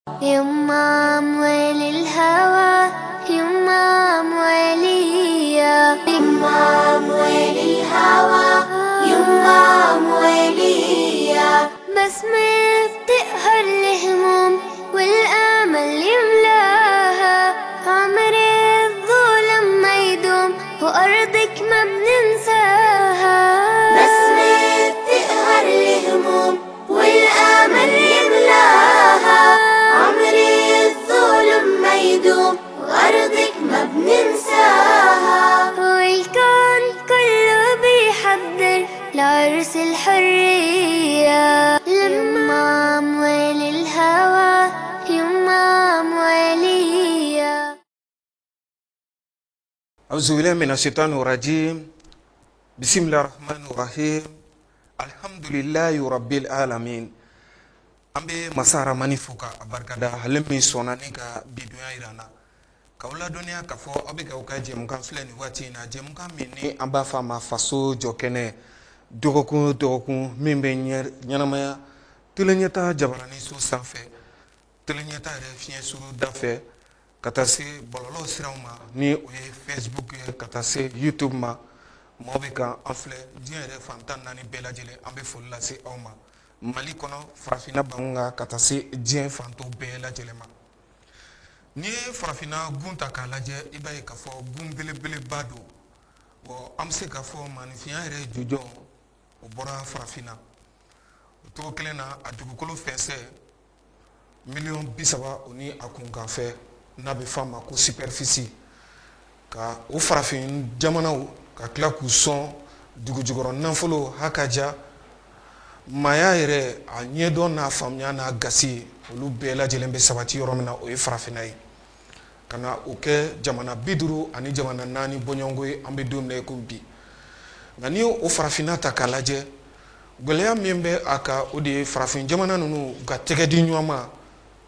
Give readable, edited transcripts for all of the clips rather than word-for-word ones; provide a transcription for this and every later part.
يما أموال الهوى، يما أموالية، يما أموال الهوى، يما أموالية. بسمة بتقهر الهموم والأمل يملاها، عمر الظلم ما يدوم وأرضك ما بننساها. بسمة بتقهر الهموم والأمل يملاها، عمر الظلم ما يدوم وأرضك ما بننساها. والكون كله بيحضر لعرس الحرية، لما أموال الهوى، يما أموالية. أعوذ بالله من الشيطان الرجيم. بسم الله الرحمن الرحيم. الحمد لله رب العالمين. An bɛ masa Ramani fo ka a barikada, ale min sɔnna ni ka bi donya yira an na, k'aw ladɔnniya k'a fɔ aw bɛ k'aw ka jɛmukan filɛ nin waati in na, jɛmukan min ni an b'a fɔ a ma Faso Jɔ Kɛnɛ, dɔgɔkun o dɔgɔkun min bɛ ɲɛnamaya Télé Ɲɛta jabarani so sanfɛ, Télé Ɲɛta yɛrɛ fiɲɛ suru da fɛ, ka taa se bɔlɔlɔ siraw ma ni o ye Facebook ye, ka taa se YouTube ma. Maaw bɛ ka an filɛ diɲɛ yɛrɛ fan 14 bɛɛ lajɛlen. An bɛ foli lase aw ma Mali kɔnɔ, farafinna bangun kan, ka taa se diɲɛ fan tɔw bɛɛ lajɛlen ma. N'i ye farafinna gun ta k'a lajɛ, i b'a ye k'a fɔ gun belebeleba don. Bon, an bɛ se k'a fɔ maninfinya yɛrɛ jujɔn o bɔra farafinna. O cogo kelen na, a dugukolo fɛnsɛ miliyɔn 30 o ni a kunkanfɛ, n'a bɛ f'a ma ko superficie, ka o farafin jamanaw ka tila k'u sɔn dugujukɔrɔ nafolo hakaja, maaya yɛrɛ a ɲɛdɔn n'a faamuya n'a gasi, olu bɛɛ lajɛlen bɛ sabati yɔrɔ min na, o ye farafinna ye. Ka na o kɛ jamana 54 jamana 4 bɔɲɔgɔnko ye an bɛ don min na i ko bi. Nka n'i y'o farafinna ta k'a lajɛ, gɛlɛya min bɛ a kan, o de ye farafin jamana ninnu u ka tɛgɛ di ɲɔgɔn ma,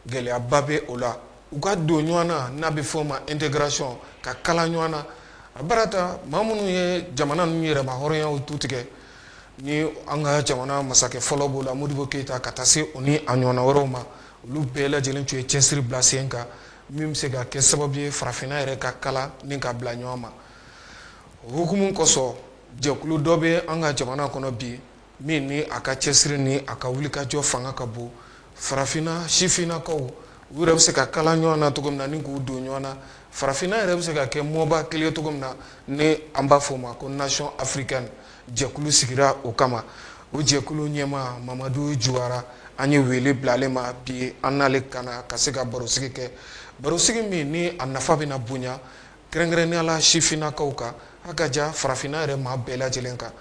gɛlɛyaba bɛ o la. U ka don ɲɔgɔn na, n'a bɛ f'o ma intégration, ka kala ɲɔgɔn na. A baara ta maa minnu ye jamana ninnu yɛrɛma hɔrɔnyaw tu tigɛ, ni an ka jamana masakɛ fɔlɔ b'o la, Modibo Keyita, ka taa se o ni a ɲɔgɔnna wɛrɛw ma, olu bɛɛ lajɛlen tun ye cɛsiri bila sen kan min bɛ se ka kɛ sababu ye farafinna yɛrɛ ka kala ni ka bila ɲɔgɔn ma. O hukumu kosɔn, jɛkulu dɔ bɛ an ka jamana kɔnɔ bi min ni a ka cɛsiri ni a ka wulikajɔ fanga ka bon, farafinna sifinnakaw u yɛrɛ bɛ se ka kala ɲɔgɔn na cogo min na ni k'u don ɲɔgɔn na, farafinna yɛrɛ bɛ se ka kɛ mɔba kelen cogo min na, ni an b'a fɔ o ma ko nation africaine. Jɛkulu sigira o kama. O jɛkulu ɲɛmaa Mamadu Juwara, an ye wele bila ale ma bi, an n'ale kana ka se ka barosigi kɛ, barosigi min ni a nafa bɛna bonya kɛrɛnkɛrɛnnenya la sifinnakaw kan, a ka ja farafinna yɛrɛ maa bɛɛ lajɛlen kan.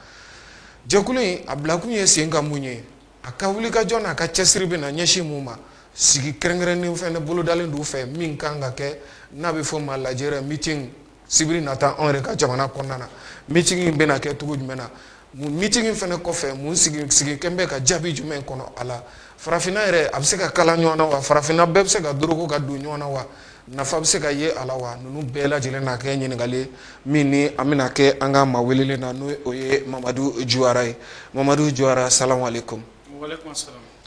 Jɛkulu in a bilakun ye sen ka mun ye, a ka wulikajɔ n'a ka cɛsiri bɛna ɲɛsin mun ma, sigi kɛrɛnkɛrɛnnen fɛnɛ bolodalen don u fɛ min kan ka kɛ, n'a bɛ fɔ o ma lajɛrɛ meeting, sibiri nata anw yɛrɛ ka jamana kɔnɔna na. Meeting in bɛna kɛ cogo jumɛn na, mun meeting in fɛnɛ kɔfɛ, mun sigi kɛn bɛ ka jaabi jumɛn kɔnɔ a la, farafinna yɛrɛ a bɛ se ka kala ɲɔgɔn na wa, farafinna bɛɛ bɛ se ka doroko ka don ɲɔgɔn na wa, nafa bɛ se ka ye a la wa? Ninnu bɛɛ lajɛlen n'a kɛ ɲininkali ye min ni an bɛna kɛ an ka maa welelen na, n'o o ye Mamadu Juwara ye. Mamadu Juwara, salamu aleykum.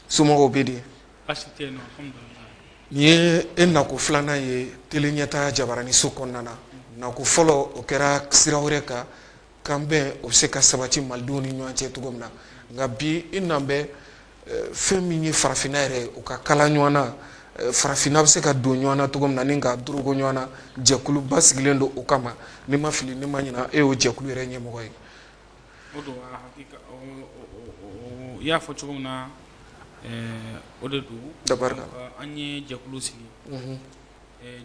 Somɔgɔw bɛ di? Baasi tɛ yen nɔ, alhamdulilayi. Nin ye e nako filanan ye Télé Ɲɛta jabarani so kɔnɔna na. Nako fɔlɔ, o kɛra sira wɛrɛ kan, kan bɛn o bɛ se ka sabati malidenw ni ɲɔgɔn cɛ cogo min na. Nka bi i nan bɛ fɛn min ye farafinna yɛrɛ o ka kala ɲɔgɔn na, farafinna bɛ se ka don ɲɔgɔn na cogo min na ni ka dorogo ɲɔgɔn na, jɛkuluba sigilen don o kama. Ni ma fili, ni ma ɲina, e y'o jɛkulu yɛrɛ ɲɛmɔgɔ ye. O don, a hakika i y'a fɔ cogo min na, o de don. Tabarika. An ye jɛkulu sigi,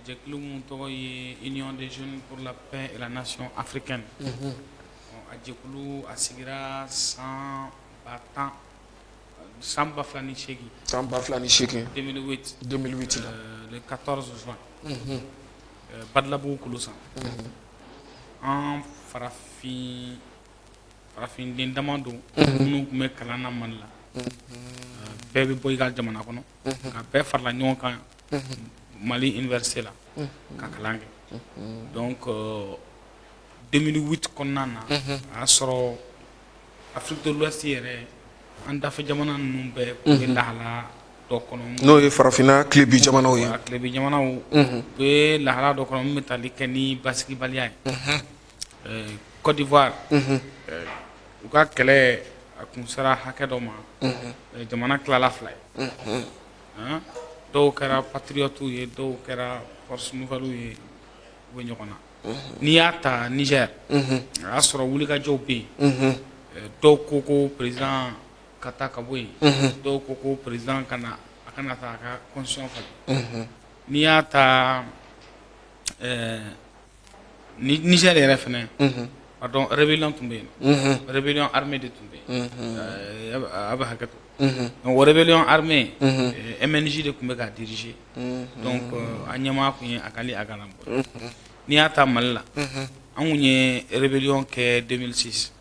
jɛkulu min tɔgɔ ye Union des jeunes pour la paix et la nation africaine. A jɛkulu a sigira san ba tan, san 2008. San 2008. 2008. 2008 la. Le 14 juin. Badalabugu Kulusan. An farafinden dama don minnu tun bɛ kalan na Mali la. Bɛɛ bɛ bɔ i ka jamana kɔnɔ, ka bɛɛ farala ɲɔgɔn kan Mali université la ka kalan kɛ. Donc 2008 kɔnɔna na, a y'a sɔrɔ Afrique de l'Ouest yɛrɛ, an dafɛ jamana ninnu bɛɛ tun bɛ lahala dɔ dɔ kɔnɔ. N'o ye farafinna tilebi jamanaw ye. Tilebi jamanaw u bɛ lahala dɔ kɔnɔ min bɛ tali kɛ ni basigibaliya ye. Côte d'Ivoire, u ka kɛlɛ a kun sera hakɛ dɔ ma, jamana tilala fila ye. Dɔw kɛra patriotes ye, dɔw kɛra force nouvelle ye, u bɛ ɲɔgɔn na. N'i y'a ta Niger, a y'a sɔrɔ wulikajɔw bɛ yen. Dɔw ko ko président ka taa ka bɔ yen, dɔw ko ko président ka na, a kana taa, a ka constitution falen. N'i y'a ta Niger yɛrɛ fɛnɛ, pardon, rébellion tun bɛ yen, rébellion armée de tun bɛ yen, a bɛ hakɛ to. Donc o rébellion armée, MNJ de tun bɛ k'a diriger, donc a ɲɛmaa tun ye Ag Ghali Ag Alambɔ. N'i y'a ta Mali la, an kun ye rébellion kɛ 2006,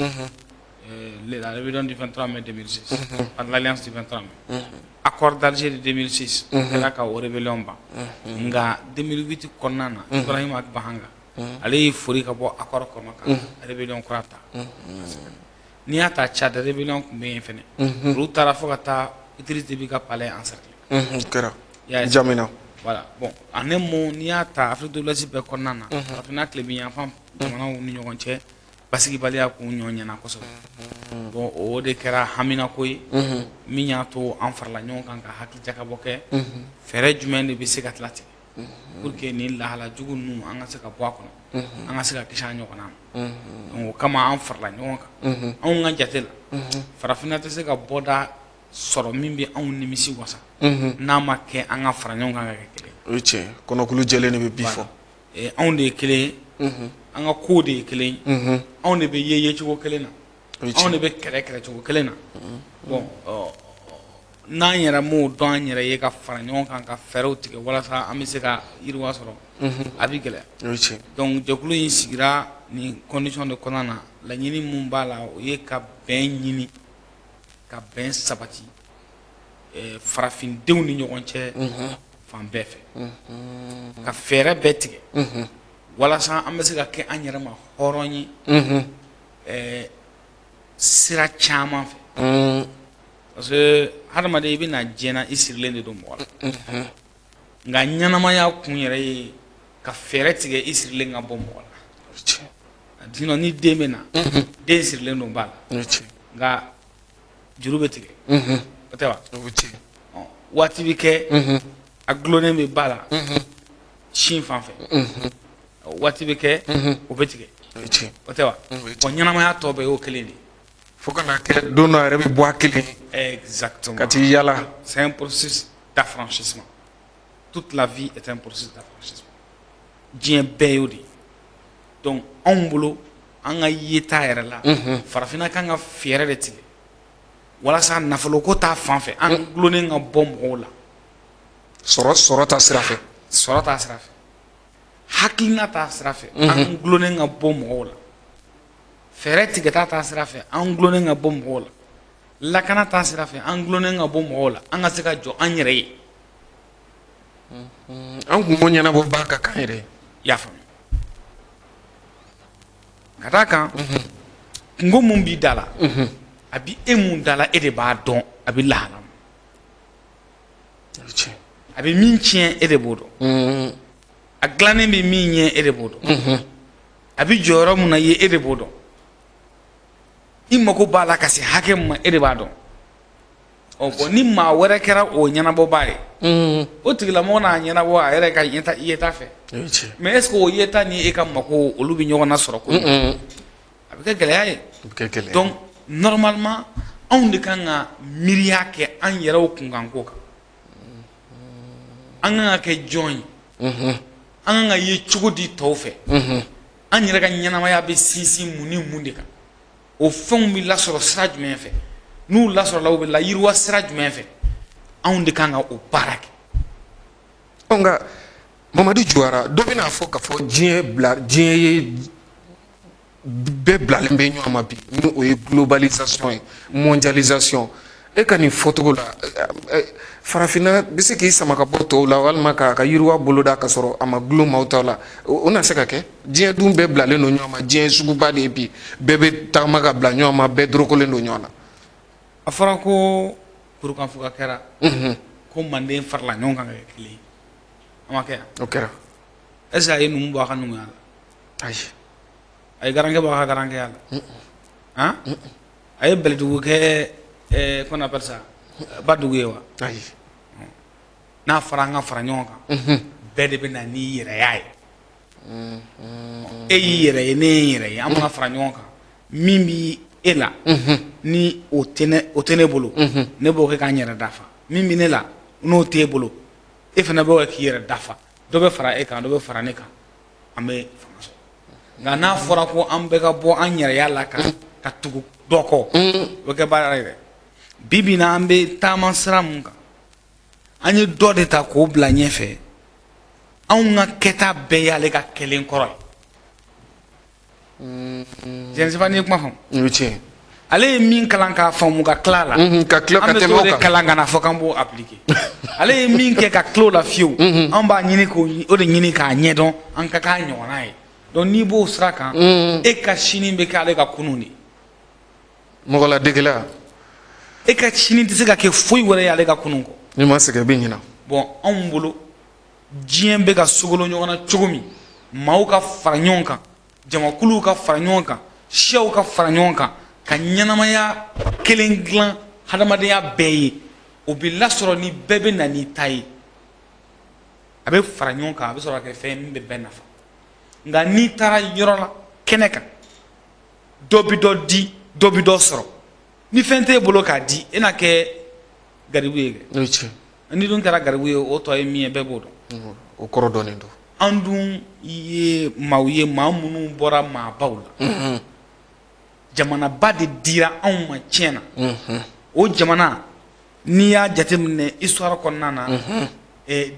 la rébellion du 23 mai 2006, par l'alliance du 23 mai. Accord d'Alger de 2006 kɛra ka o rébellion ban. Nka 2008 kɔnɔna na, Ibrahim Ag Bahanga ale y'i fori ka bɔ accord kɔnɔ ka rébellion kura ta. N'i y'a ta Tchad, rébellion tun bɛ yen fɛnɛ, olu taara fo ka taa Idriss Déby ka palais encercler. O kɛra N'Djamena. Voilà. Bon, en un mot, n'i y'a ta Afrique de l'Ouest bɛɛ kɔnɔna na, farafinna tilebin yanfan jamanaw ni ɲɔgɔn cɛ, basigibaliya k'u ɲɔ ɲɛna kosɛbɛ. Bon, o de kɛra haminako ye min y'a to an farala ɲɔgɔn kan ka hakili jakabɔ kɛ, fɛɛrɛ jumɛn de bɛ se ka tila tigɛ pour que nin lahala jugu ninnu, an ka se ka bɔ a kɔnɔ, an ka se ka kisi an ɲɔgɔnna ma. Donc o kama an farala ɲɔgɔn kan. Anw ka jate la, farafinna tɛ se ka bɔda sɔrɔ min bɛ anw nimisi wasa n'a ma kɛ an ka fara ɲɔgɔn kan ka kɛ kelen. O ye tiɲɛ, kɔnɔkulu jɛlen de bɛ bi fɔ. Anw de ye kelen ye, an ka kow de ye kelen ye, anw de bɛ ye yecogo kelen na, anw de bɛ kɛlɛ kɛlɛcogo kelen na. Bon, n'an yɛrɛ m'o dɔn an yɛrɛ ye ka fara ɲɔgɔn kan ka fɛɛrɛw tigɛ walasa an bɛ se ka yiriwa sɔrɔ, a bɛ gɛlɛya. Donc jɛkulu in sigira nin condition de kɔnɔna na. Laɲini mun b'a la, o ye ka bɛn ɲini, ka bɛn sabati farafindenw ni ɲɔgɔn cɛ fan bɛɛ fɛ, ka fɛɛrɛ bɛɛ tigɛ walasa an bɛ se ka kɛ an yɛrɛ ma hɔrɔn ye sira caman fɛ. Parce que hadamaden, i bɛna diɲɛ na, i sirilen de don mɔgɔ la, nka ɲɛnamaya kun yɛrɛ ye ka fɛɛrɛ tigɛ i sirilen ka bɔ mɔgɔ la. Sinon ni den bɛ na, den sirilen don ba la, nka juru bɛ tigɛ, o tɛ wa? Waati bɛ kɛ a gulonnen bɛ ba la sin fan fɛ, waati bɛ kɛ o bɛ tigɛ, o tɛ wa? Bon, ɲɛnamaya tɔ bɛɛ y'o kelen de ye. Fo ka na kɛ don dɔ a yɛrɛ bɛ bɔ a kelen. Exactement. Ka t'i yala. C'est un processus d'affranchissement. Toute la vie est un processus d'affranchissement. Diɲɛ bɛɛ y'o de ye. Donc anw bolo, an ka yeta yɛrɛ la, farafinna kan ka fɛɛrɛ de tigɛ walasa nafoloko ta fan fɛ, an gulonnen ka bɔ mɔgɔw la. Sɔrɔ ta sira fɛ. Sɔrɔ ta sira fɛ, hakilina ta sira fɛ, an gulonnen ka bɔ mɔgɔw la. Fɛɛrɛ tigɛta ta sira fɛ, an gulonnen ka bɔ mɔgɔw la. Lakana ta sira fɛ, an gulonnen ka bɔ mɔgɔw la. An ka se ka jɔ an yɛrɛ ye. An kun ko ɲɛnabɔ ba ka kan yɛrɛ ye. I y'a faamu? Ka d'a kan, kungo mun b'i da la, a bi e mun da la, e de b'a dɔn a bɛ lahala min, a bɛ min tiɲɛ, e de b'o dɔn. A dilannen bɛ min ɲɛ, e de b'o dɔn. A bɛ jɔyɔrɔ mun na ye, e de b'o dɔn. I mako b'a la ka se hakɛ min ma, e de b'a dɔn. Ɔ bon, ni maa wɛrɛ kɛra o ɲɛnabɔbaa ye, o tigilamɔgɔ n'a ɲɛnabɔ a yɛrɛ ka yeta fɛ, mais est ce que o yeta ni e ka mako, olu bɛ ɲɔgɔn na sɔrɔ ko a bɛ kɛ gɛlɛya ye. Donc normalement, anw de kan ka miiriya kɛ an yɛrɛw kunkanko kan. An kan ka kɛ jɔn ye? An kan ka ye cogo di tɔw fɛ? An yɛrɛ ka ɲɛnamaya bɛ sinsin mun ni mun de kan? O fɛnw bɛ lasɔrɔ sira jumɛn fɛ? N'u lasɔrɔla, u bɛ layiriwa sira jumɛn fɛ? Anw de kan ka o baara kɛ. Nka Mamadu Juwara, dɔ bɛna fɔ k'a fɔ diɲɛ bila, diɲɛ ye bɛɛ bilalen bɛ ɲɔgɔn ma bi, ni o ye globalisation ye, mondialisation. E ka nin fɔcogo la, farafinna bɛ se k'i sama ka bɔ tɔw la walima k'a ka yiriwa boloda ka sɔrɔ a ma gulon maaw tɔw la, o na se ka kɛ? Diɲɛ dun bɛɛ bilalen don ɲɔgɔn ma, diɲɛ suguba de ye bi, bɛɛ bɛ tagama ka bila ɲɔgɔn ma, bɛɛ dorokolen don ɲɔgɔn na. A fɔra ko kurukanfuga kɛra. Ko Manden farala ɲɔgɔn kan ka kɛ kelen ye. A ma kɛ yan? O kɛra. Est ce que a ye numu bɔ a ka numuya la? Ayi. A ye garankɛ bɔ a ka garankɛya la? Han, a ye bɛlɛdugu kɛ qu'on appelle ça badugu ye wa? Ayi. N'a fɔra an ka fara ɲɔgɔn kan, bɛɛ de bɛ na n'i yɛrɛya ye. E y'i yɛrɛ ye, ne ye n yɛrɛ ye, an mana fara ɲɔgɔn kan, min bi e la ni o tɛ ne bolo, ne b'o kɛ k'an yɛrɛ dafa. Min bɛ ne la n'o t'e bolo, e fana b'o kɛ k'i yɛrɛ dafa. Dɔ bɛ fara e kan, dɔ bɛ fara ne kan, an bɛ fanga sɔrɔ. Nka n'a fɔra ko an bɛɛ ka bɔ an yɛrɛya la ka tugu dɔ kɔ, o bɛ kɛ baara ye dɛ. Bi bi in na, an bɛ taama sira mun kan, an ye dɔ de ta k'o bila ɲɛfɛ. Anw ka kɛta bɛɛ y'ale ka kɛlen kɔrɔ ye. Je ne sais pas n'i ye kuma faamu. O ye tiɲɛ. Ale ye min kalan k'a faamu ka tila la, Ka tila ka an bɛ tɛmɛ t'o o de kan. kalan ka na fɔ k'an b'o appliquer. Ale ye min kɛ ka tila o la fiyewu, an b'a ɲini k'o o de ɲini k'a ɲɛdɔn, an ka k'a ɲɔgɔnna ye. Donc n'i b'o sira kan, e ka sini bɛ kɛ ale ka kunun de ye. Mɔgɔ ladegela. E ka sini tɛ se ka kɛ foyi wɛrɛ ye ale ka kunun kɔ. N'i ma sɛgɛn, i bɛ ɲina. Bon, anw bolo, diɲɛ bɛ ka sogolo ɲɔgɔn na cogo min, maaw ka fara ɲɔgɔn kan, jamakuluw ka fara ɲɔgɔn kan, siyaw ka fara ɲɔgɔn kan, ka ɲɛnamaya kelen dilan hadamadenya bɛɛ ye, o bɛ lasɔrɔ ni bɛɛ bɛ na n'i ta ye. A bɛ fara ɲɔgɔn kan, a bɛ sɔrɔ ka kɛ fɛn ye min bɛ bɛɛ nafa. Nka n'i taara yɔrɔ la kɛnɛ kan, dɔ bɛ dɔ di, dɔ bɛ dɔ sɔrɔ. Ni fɛn t'e bolo k'a di, e na kɛ garibu ye kɛ. O ye tiɲɛ. Ni dun kɛra garibu ye, o tɔ ye min ye, bɛɛ b'o dɔn. O kɔrɔ dɔnnen don. An dun ye maaw ye, maa minnu bɔra maabaw la. Jamanaba de dira anw ma tiɲɛ na. O jamana, n'i y'a jateminɛ histoire kɔnɔna na,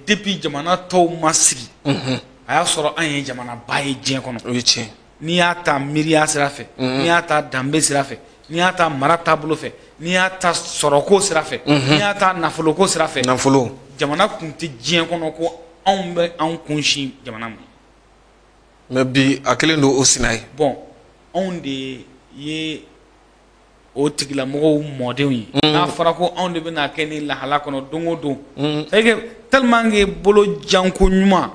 depuis jamana tɔw ma sigi, a y'a sɔrɔ an ye jamanaba ye diɲɛ kɔnɔ. O ye tiɲɛ. N'i y'a ta miiriya sira fɛ, n'i y'a ta danbe sira fɛ, n'i y'a ta mara taabolo fɛ, n'i y'a ta sɔrɔko sira fɛ, n'i y'a ta nafoloko sira fɛ, Nafolo. jamana kun tɛ diɲɛ kɔnɔ ko anw bɛ anw kun sin jamana ma. Mais bi, a kɛlen don o sina ye. Bon, anw de ye o tigilamɔgɔw mɔdenw ye. N'a fɔra ko anw de bɛna kɛ ni lahala kɔnɔ don o don, c'est que tellement que bolo janko ɲuman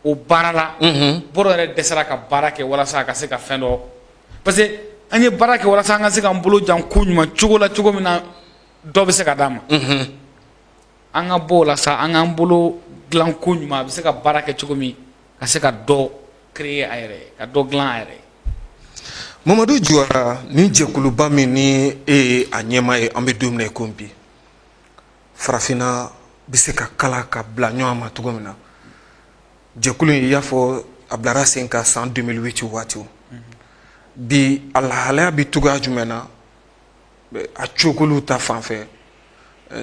o baara la, bɔrɔ yɛrɛ dɛsɛra ka baara kɛ walasa a ka se ka fɛn dɔ, parce que an ye baara kɛ walasa an ka se k'an bolo jan ko ɲuman cogo la, cogo min na dɔ bɛ se ka d'a ma. An ka bɔ o la sa, an k'an bolo dilan ko ɲuman, a bɛ se ka baara kɛ cogo min ka se ka dɔ créer a yɛrɛ ye, ka dɔ dilan a yɛrɛ ye. Mamadu Juwara, ni jɛkuluba min ni e ye a ɲɛmaa ye, an bɛ don min na i ko bi, farafinna bɛ se ka kala ka bila ɲɔgɔn ma cogo min na, jɛkulu in, i y'a fɔ a bilara sen kan san 2008 waatiw. Bi, a lahalaya bɛ cogoya jumɛn na, a cokoliw ta fan fɛ,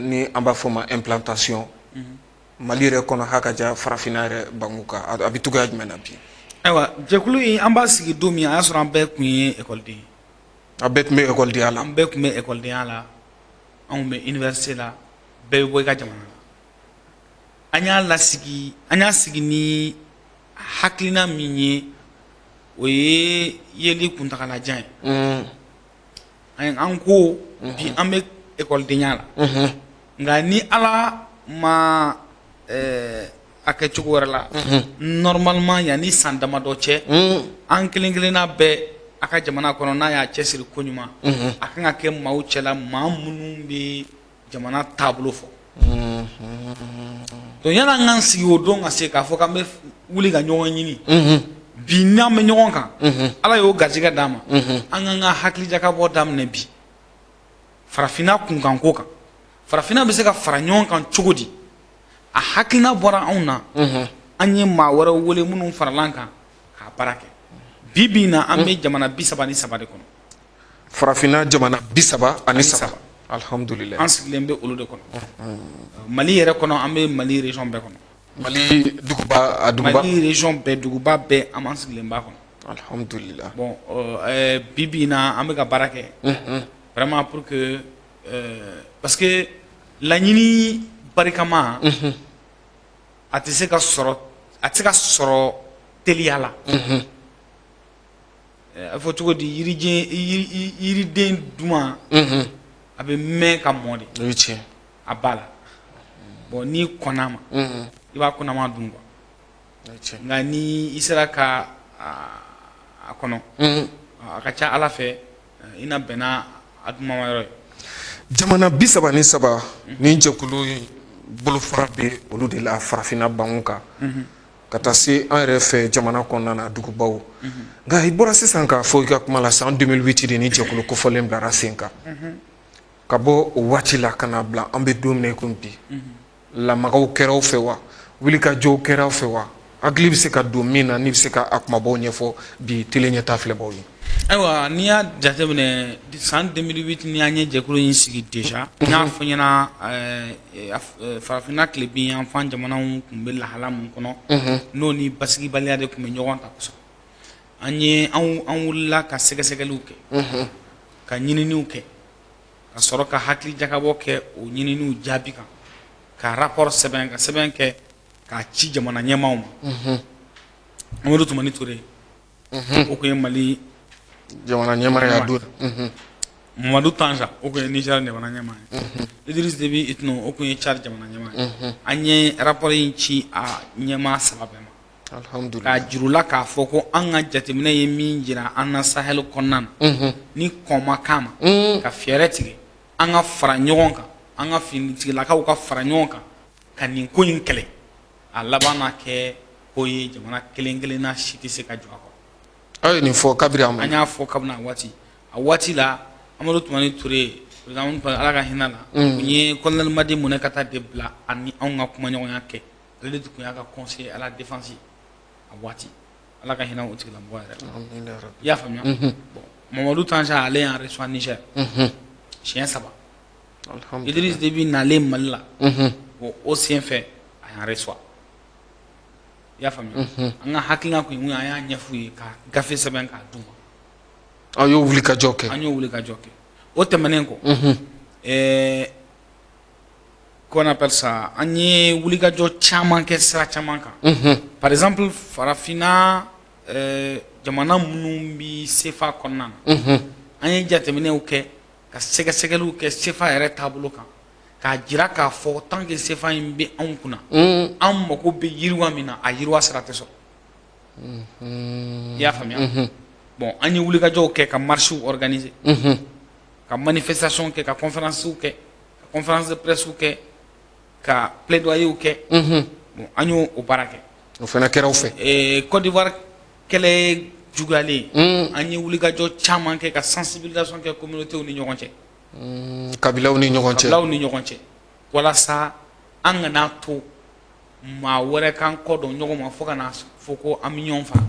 ni an b'a fɔ o ma implantation, Mali yɛrɛ kɔnɔ, ha ka ja farafinna yɛrɛ bangu kan, a bɛ cogoya jumɛn na bi? Ayiwa, jɛkulu in, an b'a sigi don min, a y'a sɔrɔ an bɛɛ tun ye ekɔliden ye. A bɛɛ tun bɛ ekɔlidenya la. An bɛɛ tun bɛ ekɔlidenya la, anw bɛ université la, bɛɛ bɛ bɔ i ka jamana la. An y'a lasigi, an y'a sigi ni hakilina min ye, o ye yeli kuntagalajan ye. An ko bi an bɛ ekɔlidenya la, nka ni Ala ma a kɛ cogo wɛrɛ la, normalement yanni san damadɔ cɛ, an kelen kelenna bɛɛ a ka jamana kɔnɔ, n'a y'a cɛsiri ko ɲuman, a kan ka kɛ maaw cɛla maa minnu bɛ jamana taabolo fɔ. Donc yanni an k'an sigi o don ka se k'a fɔ k'an bɛ wuli ka ɲɔgɔn ɲini, bi n'an bɛ ɲɔgɔn kan, Ala y'o garijɛgɛ d'an ma, an k'an ka hakilijakabɔ daminɛ bi farafinna kunkanko kan. Farafinna bɛ se ka fara ɲɔgɔn kan cogo di? A hakilina bɔra anw na, an ye maa wɛrɛw wele minnu farala an kan k'a baara kɛ. Bi bi in na, an bɛ jamana 33 de kɔnɔ. Farafinna jamana 33. Saba. Alhamdulilayi. An sigilen bɛ olu de kɔnɔ. Mali yɛrɛ kɔnɔ, an bɛ Mali région bɛɛ kɔnɔ. Mali duguba, a duguba. Mali région bɛɛ, duguba bɛɛ, an b'an sigilen b'a kɔnɔ. Alhamdulilayi. Bon, bi bi in na, an bɛ ka baara kɛ vraiment pour que parce que laɲini barikama, a tɛ se ka sɔrɔ, a tɛ se ka sɔrɔ teliya la. A fɔ cogo di, yiriden, yiriden duman, a bɛ mɛn ka mɔ de. O ye tiɲɛ. A ba la. Bon, n'i kɔnna ma, i b'a kunnama dun quoi. Nka ni i sera ka a kɔnɔ, a ka ca Ala fɛ, i na bɛn n'a a dumama yɔrɔ ye. Jamana 33 ni jɛkulu in bolofara bɛ olu de la farafinna bangun kan, ka taa se an yɛrɛ fɛ jamana kɔnɔna na dugubaw. Nka i bɔra sisan k'a fɔ i ka kuma la, san 2008 de ni jɛkulu kofɔlen bilara sen kan. Ka bɔ o waati la ka na bila an bɛ don min na i komi bi, lamagaw kɛra aw fɛ wa, wulikajɔw kɛra aw fɛ wa? Hakili bɛ se ka don min na, n'i bɛ se ka a kumabaw ɲɛfɔ bi télé ɲɛta filɛbaw ye. Ayiwa, n'i y'a jateminɛ, san 2008 ni an ye jɛkulu in sigi déjà, n y'a fɔ ɲɛna, farafinna tilebin yanfan jamanaw tun bɛ lahala mun kɔnɔ, n'o ni basigibaliya de tun bɛ ɲɔgɔn ta kosɛbɛ. An ye an wulila ka sɛgɛsɛgɛliw kɛ, ka ɲininiw kɛ, ka sɔrɔ ka hakili jakabɔ kɛ o ɲininiw jaabi kan, ka rapport sɛbɛn, ka sɛbɛn kɛ k'a ci jamana ɲɛmaaw ma. Amadu Tumani Ture, o tun ye Mali jamana ɲɛmaaya don. Mamadu Tanja, o tun ye Niger jamana ɲɛmaa ye. Idriss Déby Itno, o tun ye Tchad jamana ɲɛmaa ye. An ye rapport in ci a ɲɛmaa saba bɛɛ ma. Alhamdulillah. K'a jir'u la k'a fɔ ko an ka jateminɛ ye min jira an na Sahel kɔnɔna na, ni kɔn ma k'a ma, ka fɛɛrɛ tigɛ, an ka fara ɲɔgɔn kan, an ka finitigilakaw ka fara ɲɔgɔn kan ka nin ko in kɛlɛ. A laban na kɛ ko ye jamana kelen kelenna si tɛ se ka jɔ a kɔrɔ. Aw ye nin fɔ kabiri a ma. An y'a fɔ kabini a waati la, Amadu Tumani Ture, président Amadu Tumani, Ala ka hinɛ la, kun ye colonel Madi Munɛ de bila ani anw ka kumaɲɔgɔnya kɛ. Ale de tun y'a ka conseiller à la défense a waati. Ala ka hinɛ o tigilamɔgɔ yɛrɛ la. I y'a faamuya? Bon, Mamadu Tanja, ale y'an reçoit Niger siɲɛ saba. Idriss Déby nalen Mali la, bon, o sen fɛ a y'an reçoit. I y'a faamuya? An ka hakilina kun ye mun ye, an y'a ɲɛf'u ye ka gafe sɛbɛn k'a d'u ma. Aw y'o wuli ka jɔ kɛ. An y'o wuli ka jɔ kɛ. O tɛmɛnen kɔ, qu'on appelle ça, an ye wulikajɔ caman kɛ sira caman kan. Par exemple, farafinna jamana minnu bi CFA kɔnɔna na, an ye jateminɛw kɛ, ka sɛgɛsɛgɛliw kɛ CFA yɛrɛ taabolo kan, k'a jira k'a fɔ tant que CFA in bɛ anw kunna, an mago bɛ yiriwa min na, a yiriwa sira tɛ sɔrɔ. I y'a faamuya? Bon, an ye wulikajɔw kɛ, ka marches organiser, ka manifestation kɛ, ka conférences kɛ, ka conférence de presse kɛ, ka plaidoyer kɛ. Bon, an y'o o baara kɛ. O fana kɛra aw fɛ. Côte d'Ivoire kɛlɛ juguyalen, an ye wulikajɔ caman kɛ ka sensibilisation kɛ communautés ni ɲɔgɔn cɛ. Kabilaw ni ɲɔgɔn cɛ. Kabilaw ni ɲɔgɔn cɛ, walasa an kana to maa wɛrɛ k'an kɔ dɔn ɲɔgɔn ma fo ka na fɔ ko an bɛ ɲɔgɔn faga.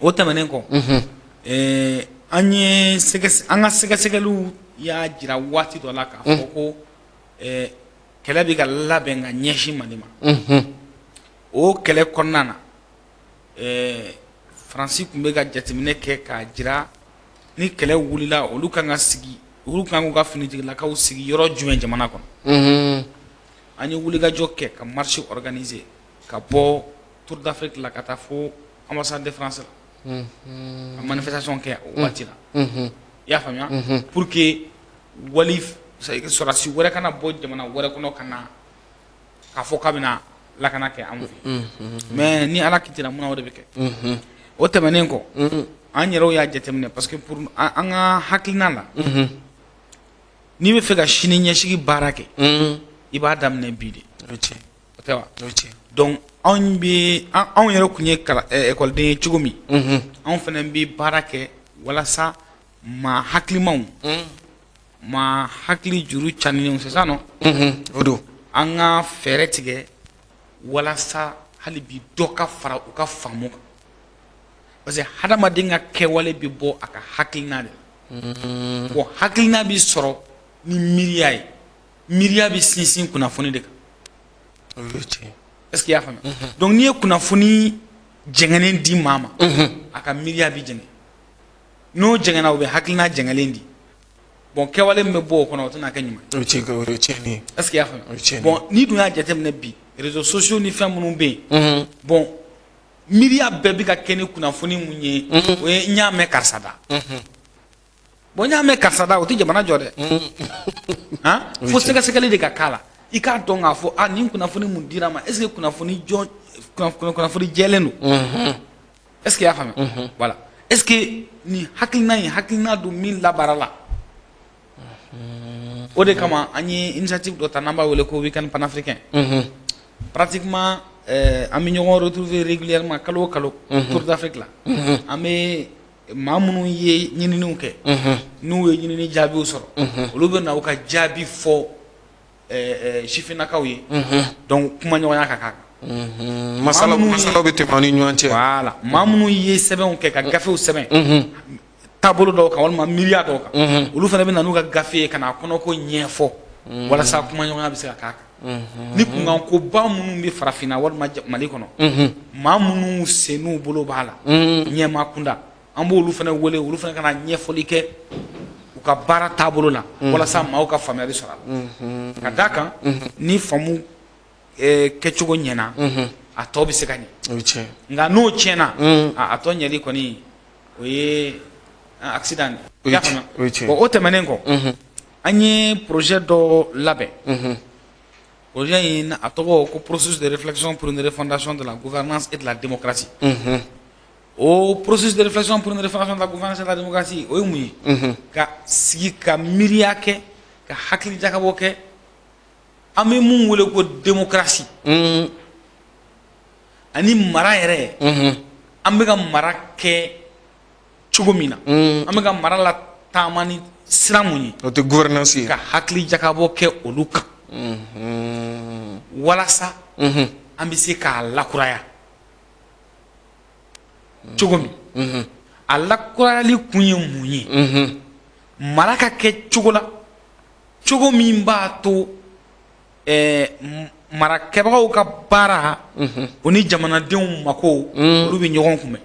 O tɛmɛnen kɔ, an ye sɛgɛ an ka sɛgɛsɛgɛliw y'a jira waati dɔ la k'a fɔ ko kɛlɛ bɛ ka labɛn ka ɲɛsin Mali ma. O kɛlɛ kɔnɔna na, Faransi tun bɛ ka jateminɛ kɛ k'a jira ni kɛlɛ wulila, olu kan ka sigi, olu kan k'u ka finitigilakaw sigi yɔrɔ jumɛn jamana kɔnɔ. An ye wulikajɔ kɛ ka marche organiser ka bɔ Tour d'Afrique la ka taa fo ambassade de France la, ka manifestation kɛ o waati la. I y'a faamuya? Pour que wali sɔrɔdasi wɛrɛ kana bɔ jamana wɛrɛ kɔnɔ ka na k'a fɔ k'a bɛna lakana kɛ anw fɛ. Mais ni Ala kitira mun na, o de bɛ kɛ. O tɛmɛnen kɔ, an yɛrɛw y'a jateminɛ, parce que pour an ka hakilina la, n'i bɛ fɛ ka sini ɲɛsigi baara kɛ, i b'a daminɛ bi de. O tɛ wa? Donc anw bɛ anw yɛrɛ tun ye ekɔliden ye cogo min, anw fana bɛ baara kɛ walasa maa hakilimaw, maa hakili juru caninenw, c'est ça non? O don. An ka fɛɛrɛ tigɛ walasa hali bi dɔ ka fara u ka faamu kan, parce que hadamaden ka kɛwale bɛ bɔ a ka hakilina de la. Bon, hakilina bɛ sɔrɔ ni miiriya ye, miiriya bɛ sinsin kunnafoni de kan. Est ce que i y'a faamuya? Donc n'i ye kunnafoni jɛngɛnen di maa ma, a ka miiriya bɛ jɛngɛ. N'o jɛngɛnna, o bɛ hakilina jɛngɛlen di. Bon, kɛwale min bɛ bɔ o kɔnɔ, o tɛna kɛ ɲuman ye. O ye tiɲɛni ye. Est ce que i y'a faamuya? Bon, n'i dun y'a jateminɛ bi, réseaux sociaux ni fɛn minnu bɛ yen, bon, miiriya bɛɛ bɛ ka kɛ ni kunnafoni mun ye, o ye n y'a mɛn karisa da. Bon, n y'a mɛn karisa da, o tɛ jamana jɔ dɛ. Han, fo sɛgɛsɛgɛli de ka k'a la. I k'a dɔn k'a fɔ a nin kunnafoni mun dira ma, est ce que kunnafoni jɔ, kunnafoni jɛlen don? Est ce que i y'a faamuya? Voilà, est ce que nin hakilina in, hakilina don min labaara la? O de kama an ye initiative dɔ ta n'an b'a wele ko week-end panafricain. Pratiquement an bɛ ɲɔgɔn retrouver régulièrement kalo o kalo Tour d'Afrique la. An bɛ maa minnu ye ɲininiw kɛ, n'u ye ɲinini jaabiw sɔrɔ, olu bɛ na u ka jaabi fɔ sifinnakaw ye. Donc kumaɲɔgɔnya ka k'a kan. Masala, masalaw bɛ tɛmɛ aw ni ɲɔgɔn cɛ. Voilà, maa minnu ye sɛbɛnw kɛ, ka gafew sɛbɛn taabolo dɔw kan walima miiriya dɔw kan, olu fana bɛ na n'u ka gafe ye ka n'a kɔnɔko ɲɛfɔ walasa kumaɲɔgɔnya bɛ se ka k'a kan. Ni kunkankoba minnu bɛ farafinna walima Mali kɔnɔ, maa minnu sen n'u bolo b'a la ɲɛmaa kunda, an b'olu fana wele, olu fana ka na ɲɛfɔli kɛ u ka baara taabolo la walasa maaw ka faamuyali sɔrɔ a la. Ka d'a kan, ni faamu kɛcogo ɲɛna, a tɔ bɛ se ka ɲɛ. O ye tiɲɛ. Nka n'o tiɲɛna, a tɔ ɲɛli kɔni, o ye accident de ye. I y'a faamuya? O ye tiɲɛ. Bon, o tɛmɛnen kɔ, an ye projet dɔ labɛn. Projet in, a tɔgɔ ko processus de réflexion pour une refondation de la gouvernance et de la démocratie. O processus de réflexion pour une refondation de la gouvernance et de la démocratie, o ye mun ye? Ka sigi ka miiriya kɛ, ka hakili jakabɔ kɛ, an bɛ mun wele ko démocratie ani mara yɛrɛ, an bɛ ka mara kɛ cogo min na, an bɛ ka mara la taama ni sira mun ye. O tɛ gouvernance ye. Ka hakili jakabɔ kɛ olu kan walasa an bɛ se k'a lakuraya cogo min. A lakurayali kun ye mun ye? Mara ka kɛ cogo la, cogo min b'a to marakɛbagaw ka baara, o ni jamanadenw mako, olu bɛ ɲɔgɔn kunbɛn.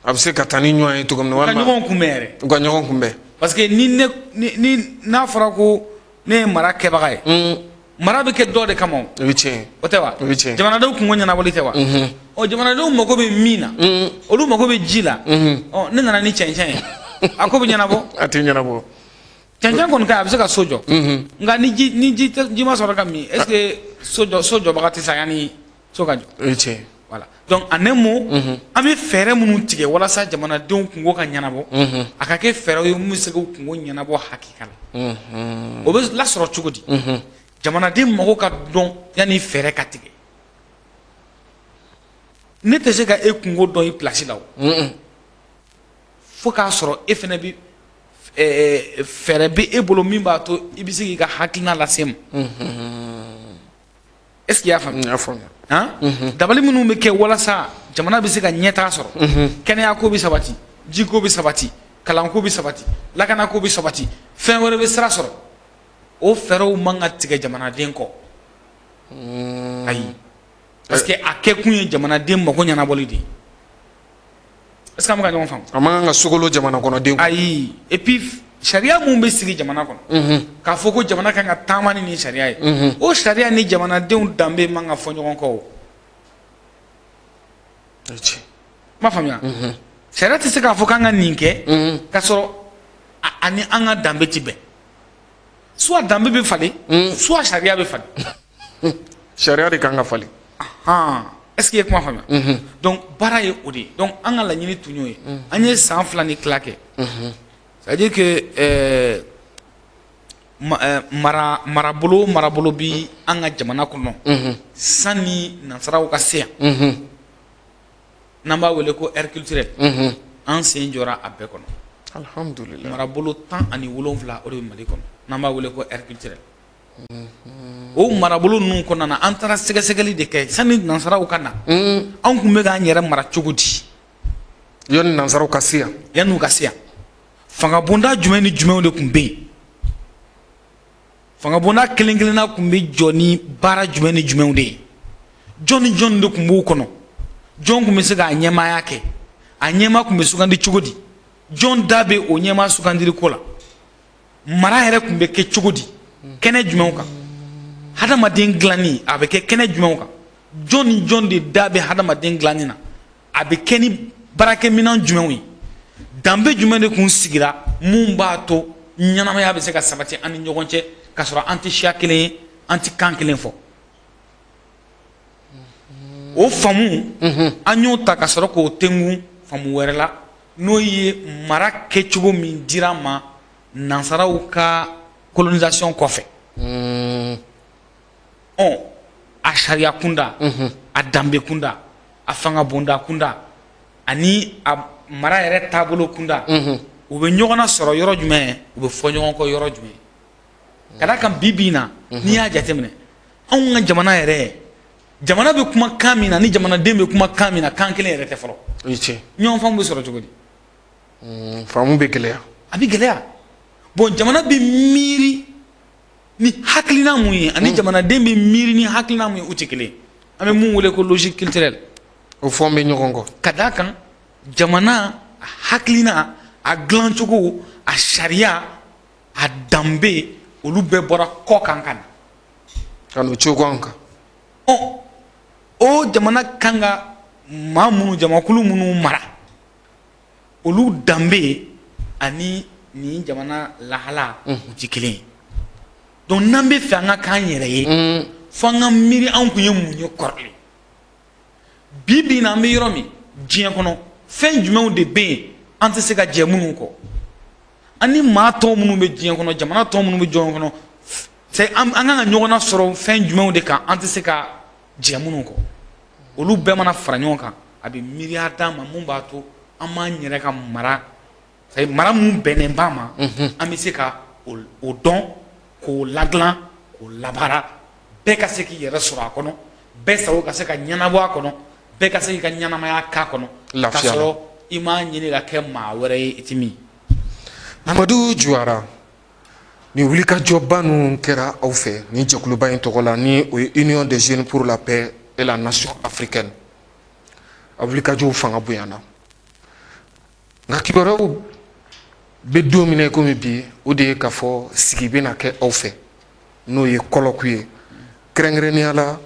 A bɛ se ka taa ni ɲɔgɔn ye cogo min na. U ka walima ɲɔgɔn kunbɛn yɛrɛ. U ka ɲɔgɔn kunbɛn. Parce que ni ne ni n'a fɔra ko ne ye mara kɛbaga ye, mara bɛ kɛ dɔ de kama o. O ye tiɲɛ ye. O tɛ wa? O ye tiɲɛ ye. Jamanadenw kungo ɲɛnabɔli tɛ wa? Ɔ, jamanadenw mago bɛ min na, olu mago bɛ ji la. Ɔ, ne nana ni cɛncɛn ye, a ko bɛ ɲɛnabɔ? A tɛ ɲɛnabɔ. Cɛncɛn kɔni ka ɲi, a bɛ se ka so jɔ, nka ni ji, ni ji tɛ, ji ma sɔrɔ ka min, est ce que so jɔbaga tɛ sa yanni so ka jɔ? O ye tiɲɛ ye. Voilà, donc en un mot, an bɛ fɛɛrɛ minnu tigɛ walasa jamanadenw kungo ka ɲɛnabɔ, a ka kɛ fɛɛrɛw ye mun bɛ se k'u kungo ɲɛnabɔ hakika la. O bɛ lasɔrɔ cogo di? Jamanaden mago ka dɔn yanni fɛɛrɛ ka tigɛ. Ne tɛ se ka e kungo dɔn i place la o, fo k'a sɔrɔ e fɛnɛ bɛ fɛɛrɛ bɛ e bolo min b'a to i bɛ se k'i ka hakilina lase n ma. Est ce que i y'a faamu? N y'a faamuya. Han, dabali minnu bɛ kɛ walasa jamana bɛ se ka ɲɛtaga sɔrɔ, kɛnɛyako bɛ sabati, jiko bɛ sabati, kalanko bɛ sabati, lakanako bɛ sabati, fɛn wɛrɛ bɛ sira sɔrɔ, o fɛɛrɛw man ka tigɛ jamanaden kɔ, ayi, parce que a kɛkun ye jamanaden mako ɲɛnabɔli de ye. Est ce que an bɛ ka ɲɔgɔn faamu? A man kan ka sogolo jamana kɔnɔden kun. Ayi, et puis sariya mun bɛ sigi jamana kɔnɔ k'a fɔ ko jamana kan ka taama ni nin sariya ye, o sariya ni jamanadenw danbe man ka fɔ ɲɔgɔn kɔ o. O ye tiɲɛ. I m'a faamuya? Sariya tɛ se k'a fɔ k'an ka nin kɛ k'a sɔrɔ ani an ka danbe ti bɛn. Soit danbe bɛ falen, soit sariya bɛ falen. Sariya de kan ka falen. Han, est ce que i ye kuma faamuya? Donc baara ye o de ye. Donc an ka laɲini tun y'o ye. An ye san 2 ni tila kɛ. C'est à dire que marabolo bi an ka jamana kɔnɔ sanni nansaraw ka se yan, n'an b'a wele ko ère culturelle, an sen jɔra a bɛɛ kɔnɔ. Alhamdulilah. Marabolo 17, o de bɛ Mali kɔnɔ, n'an b'a wele ko ère culturelle. O marabolo ninnu kɔnɔna na, an taara sɛgɛsɛgɛli de kɛ sanni nansaraw ka na, anw tun bɛ k'an yɛrɛ mara cogo di? Yanni nansaraw ka se yan. Yanni u ka se yan, fangabonda jumɛn ni jumɛnw de tun bɛ yen? Fangabonda kelen kelenna tun bɛ jɔ ni baara jumɛn ni jumɛnw de ye? Jɔn ni jɔn de tun b'o kɔnɔ? Jɔn tun bɛ se k'a ɲɛmaaya kɛ? A ɲɛmaa tun bɛ sugandi cogo di? Jɔn da bɛ o ɲɛmaa sugandili ko la? Mara yɛrɛ tun bɛ kɛ cogo di? Kɛnɛ jumɛnw kan? Hadamaden dilanni, a bɛ kɛ kɛnɛ jumɛnw kan? Jɔn ni jɔn de da bɛ hadamaden dilanni na? A bɛ kɛ ni baarakɛminɛn jumɛnw ye? Danbe jumɛn de kun sigira mun b'a to ɲɛnamaya bɛ se ka sabati an ni ɲɔgɔn cɛ k'a sɔrɔ an tɛ siya kelen ye, An tɛ kan kelen fɔ. O faamu, an y'o ta ka sɔrɔ k'o tengu faamu wɛrɛ la, n'o ye mara kɛcogo min dira an ma nansaraw ka colonisation kɔfɛ. Ɔ, a sariya kunda, a danbe kunda, a fanga bonda kunda ani a mara yɛrɛ taabolo kunda, u bɛ ɲɔgɔn na sɔrɔ yɔrɔ jumɛn, u bɛ fɔ ɲɔgɔn kɔ yɔrɔ jumɛn? Ka d'a kan, bi bi in na, n'i y'a jateminɛ, anw ka jamana yɛrɛ, jamana bɛ kuma kan min na ni jamanaden bɛ kuma kan min na, kan kelen yɛrɛ tɛ fɔlɔ. O ye tiɲɛ. Ɲɔgɔn faamu bɛ sɔrɔ cogo di? Faamu bɛ gɛlɛya. A bɛ gɛlɛya. Bon, jamana bɛ miiri ni hakilina mun ye ani jamanaden bɛ miiri ni hakilina mun ye, u tɛ kelen ye. An bɛ mun wele ko logique culturelle. O fɔ bɛ ɲɔgɔn kɔ. Ka d'a kan, jamana a hakilina, a dilancogo, a sariya, a danbe, olu bɛɛ bɔra kɔ kan ka na. Ka n'o cogo an kan. Ɔ, o jamana kan ka maa minnu, jamakulu minnu mara, olu danbe ani nin jamana lahala, u tɛ kelen ye. Donc n'an bɛ fɛ an ka k'an yɛrɛ ye, fo an ka miiri anw kun ye mun ye kɔrɔlen. Bi bi in na, an bɛ yɔrɔ min diɲɛ kɔnɔ, fɛn jumɛnw de bɛ yen an tɛ se ka jɛ minnu kɔ? Ani maa tɔw minnu bɛ diɲɛ kɔnɔ, jamana tɔw minnu bɛ diɲɛ kɔnɔ, c'est an kan ka ɲɔgɔn nasɔrɔ fɛn jumɛnw de kan, an tɛ se ka jɛ minnu kɔ? Olu bɛɛ mana fara ɲɔgɔn kan, a bɛ miiriya d'an ma mun b'a to an b'an yɛrɛ ka mara, c'est mara mun bɛnnen b'a ma, an bɛ se ka o dɔn, k'o ladilan, k'o labaara, bɛɛ ka se k'i yɛrɛ sɔrɔ a kɔnɔ, bɛɛ sago ka se ka ɲɛnabɔ a kɔnɔ, bɛɛ ka se k'i ka ɲɛnamaya k'a kɔnɔ, k'a Lafiya la. sɔrɔ i m'a ɲini ka kɛ maa wɛrɛ ye i ti min. Mamadu Juwara, nin wulikajɔba ninnu kɛra aw fɛ nin jɛkuluba in tɔgɔ la, ni o ye Union des jeunes pour la paix et la nation africaine, a wulikajɔw fanga bonyana. Nka kibaruyaw bɛ don min na i komi bi, o de ye k'a fɔ sigi bɛna kɛ aw fɛ, n'o ye colloque ye, kɛrɛnkɛrɛnnenya la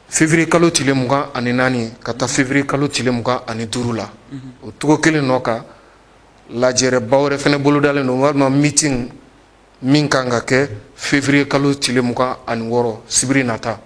février kalo tile 24 ka taa février kalo tile 25 la. O cogo kelen nɔ kan, lajɛrɛba wɛrɛ fɛnɛ bolodalen don, walima meeting min kan ka kɛ février kalo tile 26, sibiri nata.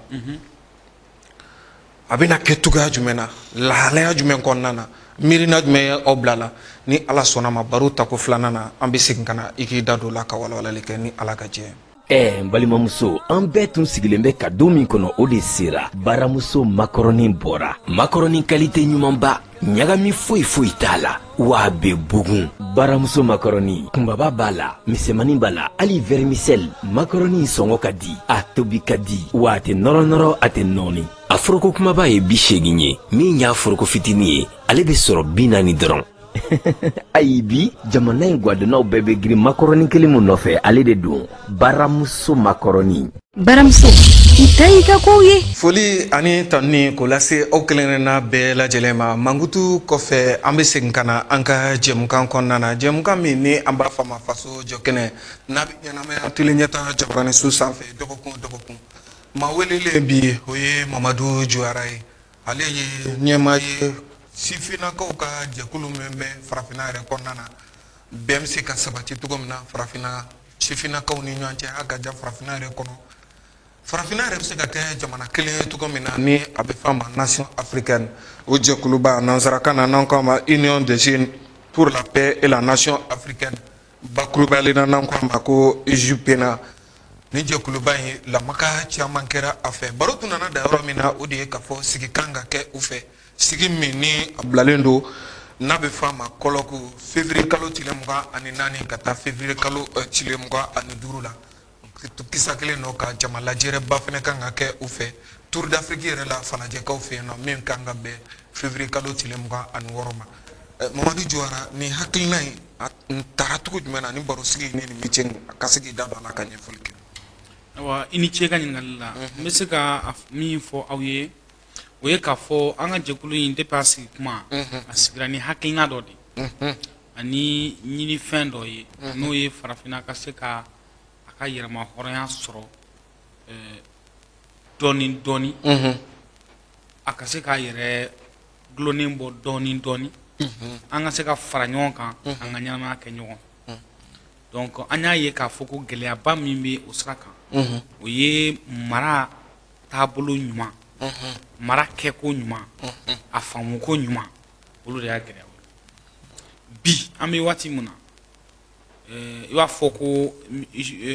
A bɛna kɛ cogoya jumɛn na, lahalaya jumɛn kɔnɔna na, miirina jumɛn ye aw bila la? Ni Ala sɔnna ma, baro tako filanan na, an bɛ segin ka na i k'i da don o la ka walawalali kɛ, ni Ala ka jɛ. Ɛ, n balimamuso, an bɛɛ tun sigilen bɛ ka don min kɔnɔ, o de sera. Baramuso makɔrɔni bɔra, makɔrɔni qualité ɲumanba, ɲagami foyi foyi t'a la, wa a bɛ bugun. Baramuso makɔrɔni kunbaba b'a la, misɛmani b'a la, hali vermicelle. Makɔrɔni sɔngɔ ka di, a tobi ka di, wa a tɛ nɔrɔ nɔrɔ, a tɛ nɔɔni. A foroko kumaba ye 80 ye, min y'a foroko fitinin ye, ale bɛ sɔrɔ 40 dɔrɔn. Ayi, bi jamana in gwadonnaw bɛɛ bɛ girin makɔrɔni kelen mun nɔfɛ, ale de don, Baramuso makɔrɔni. Baramuso, i ta y'i ka kow ye. Foli ani tanuni k'o lase aw kelenkelenna bɛɛ lajɛlen ma. Mankutu kɔfɛ, an bɛ segin ka na an ka jɛmukan kɔnɔna na, jɛmukan min ni an b'a fɔ a ma Faso Jɔ Kɛnɛ, n'a bɛ ɲɛnamaya tele ɲɛta jabarani so sanfɛ dɔgɔkun o dɔgɔkun. Maa welelen bi, o ye Mamadu Juwara ye. Ale ye ɲɛmaa ye sifinnakaw ka jɛkulu min bɛ farafinna yɛrɛ kɔnɔna na, bɛn bɛ se ka sabati cogo min na farafinna sifinnakaw ni ɲɔgɔn cɛ, a ka ja farafinna yɛrɛ kɔnɔ, farafinna yɛrɛ bɛ se ka kɛ jamana kelen ye cogo min na, ni a bɛ f'a ma nation africaine. O jɛkuluba, nansarakan na n'an k'a ma Union des jeunes pour la paix et la nation africaine, bakurubalen na n'an k'a ma ko UJPNA. Ni jɛkuluba in, lamaka caman kɛra a fɛ. Baro tun nana da yɔrɔ min na, o de ye k'a fɔ sigi kan ka kɛ u fɛ, sigi min ni a bilalen don, n'a bɛ f'a ma colloque, février kalo tile 24 ka taa février kalo tile 25 la. Kisa kelen nɔ ka jama lajɛrɛba fɛnɛ kan ka kɛ u fɛ Tour d'Afrique yɛrɛ la, falajɛkaw fɛ yen nɔ, min kan ka bɛn février kalo tile 26 ma. Mamadu Juwara, nin hakilina in, a taara cogo jumɛn na, ni baro sigi ni nin meeting, a ka se k'i da don a la ka ɲɛfɔli kɛ? Ayiwa, i ni ce ka ɲininkali la. N bɛ se ka min fɔ aw ye, o ye k'a fɔ an ka jɛkulu in, depuis a sigi kuma, a sigira ni hakilina dɔ de ye ani ɲinifɛn dɔ ye, n'o ye farafinna ka se ka a ka yɛrɛma hɔrɔnya sɔrɔ dɔɔni dɔɔni, a ka se k'a yɛrɛ gulonnen bɔ dɔɔni dɔɔni, an ka se ka fara ɲɔgɔn kan, an ka ɲɛnamaya kɛ ɲɔgɔn fɛ. Donc an y'a ye k'a fɔ ko gɛlɛyaba min bɛ o sira kan, o ye mara taabolo ɲuman, mara kɛko ɲuman, a faamuko ɲuman, olu de y'a gɛlɛya. Bi an bɛ waati min na, i b'a fɔ ko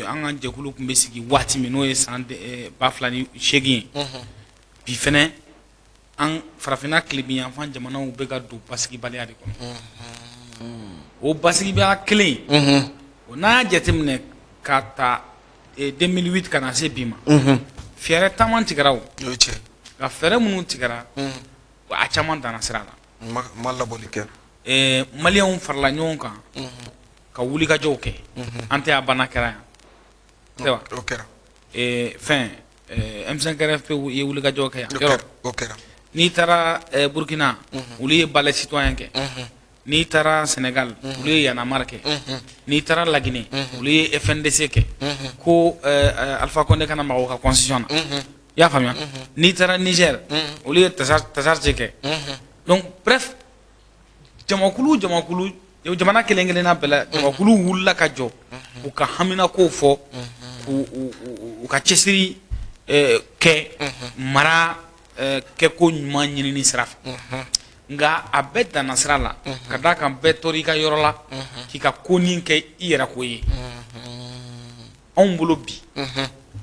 an ka jɛkulu tun bɛ sigi waati min, n'o ye san 2008 ye. Bi fɛnɛ, an farafinna tilebinyanfan jamanaw bɛ ka don basigibaliya de kɔnɔ. O basigibaliya kelen, o n'a y'a jateminɛ ka ta 2008 ka na se bi ma, fɛɛrɛ caman tigɛra. O nka fɛɛrɛ minnu tigɛra, a caman danna sira la. Ma labɔli kɛ. Maliyɛnw farala ɲɔgɔn kan ka wulikajɔw kɛ. An tɛ a banna kɛra yan, tɛ wa? O kɛra. Fɛn M5 RFP ye wulikajɔ kɛ yan. O kɛra. N'i taara Burkina, olu ye balai citoyen kɛ. N'i taara Sénégal, olu ye Y'en a marre kɛ. N'i taara Laginɛ, olu ye FNDC kɛ ko Alpha Condé kana maga u ka constitution na. I y'a faamuya? N'i taara Niger, olu ye Tazarthe kɛ. Donc bref, jamakulu jamakulu, jamana kelen kelenna bɛɛ la, jamakulu wulila ka jɔ k'u ka haminakow fɔ, k'u ka cɛsiri kɛ mara kɛko ɲuman ɲinini sira fɛ. Nka a bɛɛ danna sira la, ka d'a kan bɛɛ tora i ka yɔrɔ la k'i ka konin kɛ i yɛrɛ ko ye. Anw bolo bi,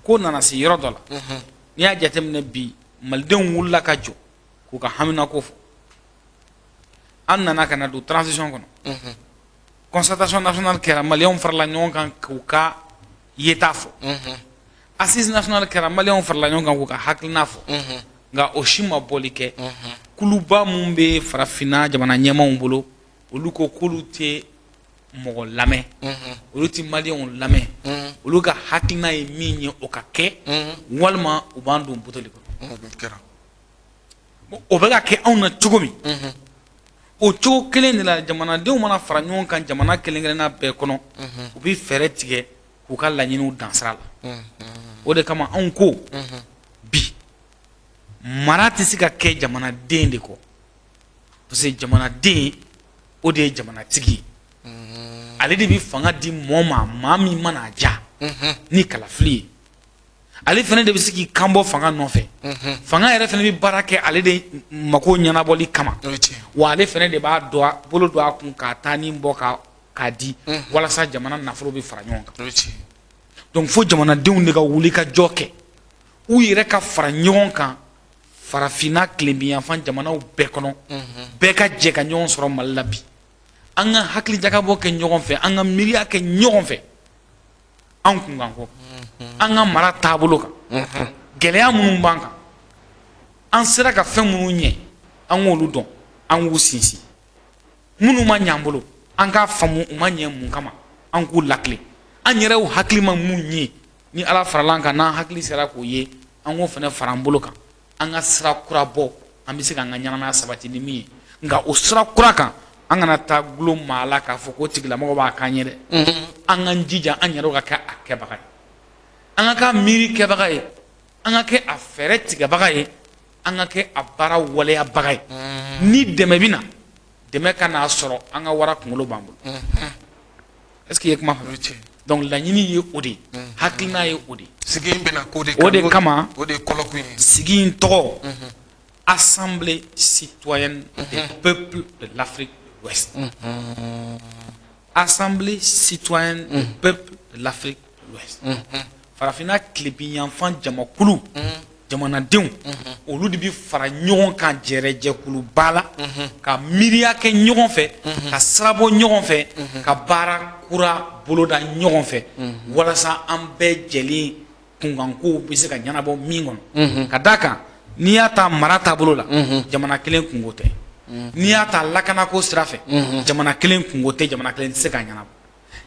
ko nana se yɔrɔ dɔ la. N'i y'a jateminɛ bi, malidenw wulila ka jɔ k'u ka haminako fɔ. An nana ka na don transition kɔnɔ, concertation nationale kɛra, maliyɛnw farala ɲɔgɔn kan k'u ka yeta fɔ. Assise nationale kɛra, maliyɛnw farala ɲɔgɔn kan k'u ka hakilina fɔ. Nka o si ma bɔli kɛ. Kuluba mun bɛ farafinna jamana ɲɛmaaw bolo, olu ko k'olu tɛ mɔgɔ lamɛn, olu tɛ maliyɛnw lamɛn. Olu ka hakilina ye min ye, o ka kɛ, walima u b'an don buteli kɔnɔ. O bɛ ka kɛ anw na cogo min, o cogo kelen de la, jamanadenw mana fara ɲɔgɔn kan jamana kelen kelenna bɛɛ kɔnɔ, u bɛ fɛɛrɛ tigɛ k'u ka laɲiniw dan sira la. O de kama anw ko bi, mara tɛ se ka kɛ jamanaden de kɔ, parce que jamanaden, o de ye jamanatigi ye. Ale de bɛ fanga di mɔɔ ma, maa min mana ja ni kalafili ye. Ale fana de bɛ se k'i kan bɔ fanga nɔfɛ. Fanga yɛrɛ fana bɛ baara kɛ ale de mako ɲɛnabɔli kama. Wa ale fana de b'a don bolo don a kun k'a taa ni bɔ k'a di walasa jamana nafolo bɛ fara ɲɔgɔn kan. Donc fo jamanadenw de ka wuli ka jɔ kɛ, u yɛrɛ ka fara ɲɔgɔn kan farafinna tilebinyanfan jamanaw bɛɛ kɔnɔ, bɛɛ ka jɛ ka ɲɔgɔn sɔrɔ Mali la bi. An ka hakilijakabɔ kɛ ɲɔgɔn fɛ, an ka miiriya kɛ ɲɔgɔn fɛ, an kunkanko, an ka mara taabolo kan, gɛlɛya minnu b'an kan, an sera ka fɛn minnu ɲɛ, an k'olu dɔn, an k'u sinsin. Minnu ma ɲɛ an bolo, an k'a faamu u ma ɲɛ mun kama, an k'u lakile. An yɛrɛw hakili ma mun ye, ni Ala farala an kan, n'an hakili sera k'o ye, an k'o fana fara an bolo kan, an ka sira kura bɔ, an bɛ se k'an ka ɲɛnamaya sabati ni min ye. Nka o sira kura kan, an kana taa gulon maa la k'a fɔ ko tigilamɔgɔ b'a k'an ye dɛ. An k'an jija an yɛrɛw ka kɛ a kɛbaga ye, an ka k'a miiri kɛbaga ye, an ka kɛ a fɛɛrɛ tigɛbaga ye, an ka kɛ a baara waleyabaga ye. Ni dɛmɛ bɛ na, dɛmɛ ka n'a sɔrɔ an ka wara kunkolo b'an bolo. Est ce que i ye kuma faamu? Donc laɲini ye o de ye, hakilina ye o de ye. Sigi in bɛna k'o de O de kama o de ye colloque ye. Sigi in tɔgɔ: Assemblée citoyenne des peuples de l'Afrique de l'Ouest. Assemblée citoyenne des peuples de l'Afrique de l'Ouest. Farafinna tilebinyanfan jamakulu jamanadenw, olu de bɛ fara ɲɔgɔn kan jɛrɛjɛkuluba la, ka miiriya kɛ ɲɔgɔn fɛ, ka sirabɔ ɲɔgɔn fɛ, ka baara kura boloda ɲɔgɔn fɛ, walasa an bɛɛ jɛlen kunkankow bɛ se ka ɲɛnabɔ min kɔnɔ. Ka d'a kan, n'i y'a ta mara taabolo la, jamana kelen kungo tɛ. N'i y'a ta lakanako sira fɛ, jamana kelen kungo tɛ, jamana kelen tɛ se k'a ɲɛnabɔ.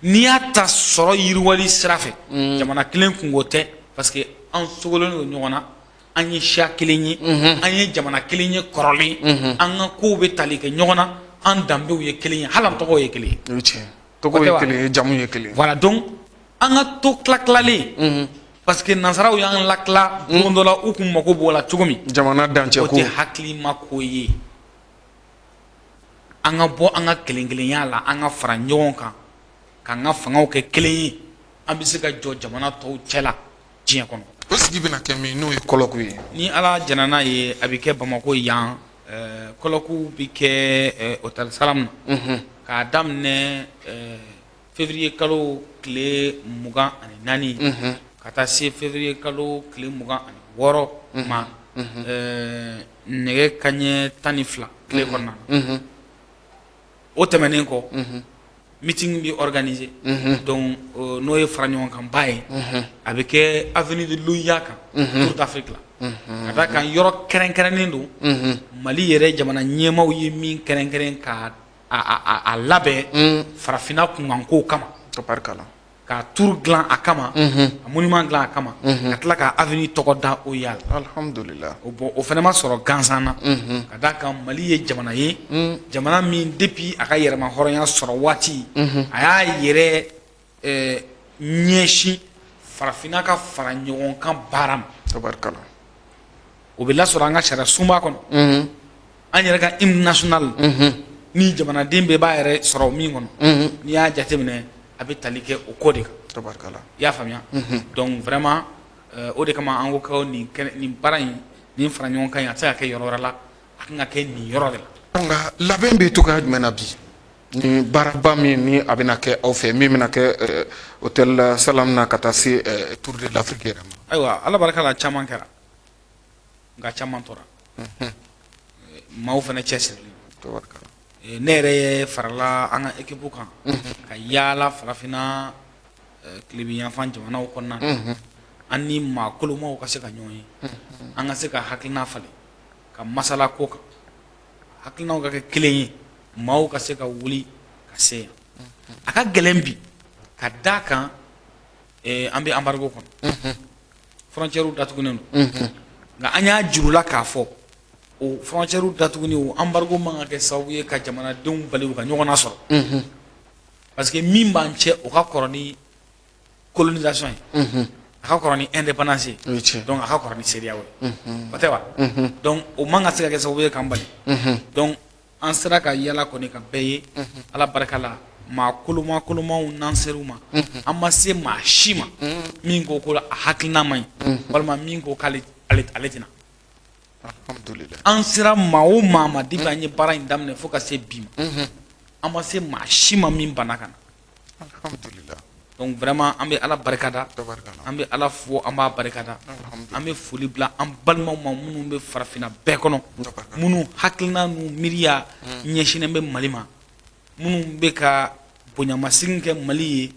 N'i y'a ta sɔrɔ yiriwali sira fɛ, jamana kelen kungo tɛ, parce que an sogolen don ɲɔgɔn na, an ye siya kelen ye, an ye jamana kelen ye kɔrɔlen, an ka kow bɛ tali kɛ ɲɔgɔn na, an danbew ye kelen ye, hali an tɔgɔw ye kelen ye. O ye tiɲɛ. Tɔgɔ ye kelen ye, jamu ye kelen ye. Voilà, donc an ka to tila tilalen, parce que nansaraw y'an lakila don dɔ la, u kun mako b'o la cogo min. Jamana dancɛ o ko. Tɛ hakilima ko ye. An ka bɔ an ka kelen kelenya la, an ka fara ɲɔgɔn kan. k'an ka fangaw kɛ kelen ye, an bɛ se ka jɔ jamana tɔw cɛ la diɲɛ kɔnɔ. O sigi bɛna kɛ min, n'o ye colloque ye? Ni Ala jɛnna n'a ye, a bɛ kɛ Bamakɔ yan. Colloque bɛ kɛ Hôtel Salam na k'a daminɛ février kalo tile 24 ka taa se février kalo tile 26 ma, nɛgɛ kanɲɛ 12 tile kɔnɔna na. O tɛmɛnen kɔ, meeting bɛ organiser, donc n'o ye fara ɲɔgɔn kan ba ye, a bɛ kɛ avenue de l'OUA kan, Tour d'Afrique la, ka d'a kan yɔrɔ kɛrɛnkɛrɛnnen don, Mali yɛrɛ jamana ɲɛmaaw ye min kɛrɛnkɛrɛn ka a labɛn farafinna kunkankow kama. Tabarikala. Ka tour dilan a kama, a monument dilan a kama, ka tila ka avenue tɔgɔ da OUA la. Alhamdulillah. O bon, o fana ma sɔrɔ gansan na, ka d'a kan Mali ye jamana ye, jamana min depuis a ka yɛrɛma hɔrɔnya sɔrɔ waati, a y'a yɛrɛ ɲɛsin farafinna ka fara ɲɔgɔn kan baara ma. Tabarikala. O bɛ lasɔrɔ an ka sariya sunba kɔnɔ, an yɛrɛ ka hymne national ni jamanaden bɛɛ b'a yɛrɛ sɔrɔ min kɔnɔ. N'i y'a jateminɛ, a bɛ tali kɛ o ko de kan. Tabarikala. I y'a faamuya? Donc vraiment, o de kama an ko ko nin nin baara in, nin fara ɲɔgɔn kan in, a tɛ se ka kɛ yɔrɔ wɛrɛ la, a kan ka kɛ nin yɔrɔ de la. Nka labɛn bɛ cogoya jumɛn na bi, ni baaraba min ni a bɛna kɛ aw fɛ, min bɛna kɛ Hôtel Salam na ka taa se Tour de l'Afrique yɛrɛ ma? Ayiwa, Ala barika la, caman kɛra, nka caman tora. Maaw fana cɛsirilen. Tabarikala. Ne yɛrɛ ye farala an ka équipe kan ka yaala farafinna tilebinyanfan jamanaw kɔnɔna na, an ni maa kolomaw ka se ka ɲɔgɔn ye, an ka se ka hakilina falen, ka masala ko kan, hakilinaw ka kɛ kelen ye, maaw ka se ka wuli ka se yan. A ka gɛlɛn bi, ka d'a kan an bɛ embargo kɔnɔ, frontières datugunen don. Nka an y'a juru la k'a fɔ o frontières datuguni, o embargo man ka kɛ sababu ye ka jamanadenw bali u ka ɲɔgɔn nasɔrɔ, parce que min b'an cɛ, o ka kɔrɔ ni colonisation ye, a ka kɔrɔ ni indépendance ye, donc a ka kɔrɔ ni CEDEAO ye, o tɛ wa? Donc o man ka se ka kɛ sababu ye k'an bali. Donc an sera ka yala kɔni ka bɛɛ ye, Ala barika la, maa koloma kolomaw n'an ser'u ma, an ma se maa si ma min ko ko a hakilina man ɲi, walima min ko k'ale ale tɛna. Alhamdulillah. An sera maa o maa ma depuis an ye baara in daminɛ fo ka se bi ma, an ma se maa si ma min banna ka na. Alhamdulillah. Donc vraiment, an bɛ Ala barikada. Tabarikala. An bɛ Ala fo, an b'a barikada. An bɛ foli bila an balimaw ma minnu bɛ farafinna bɛɛ kɔnɔ, minnu hakilina n'u miiriya ɲɛsinnen bɛ Mali ma, minnu bɛ ka bonyamasegin kɛ Mali ye,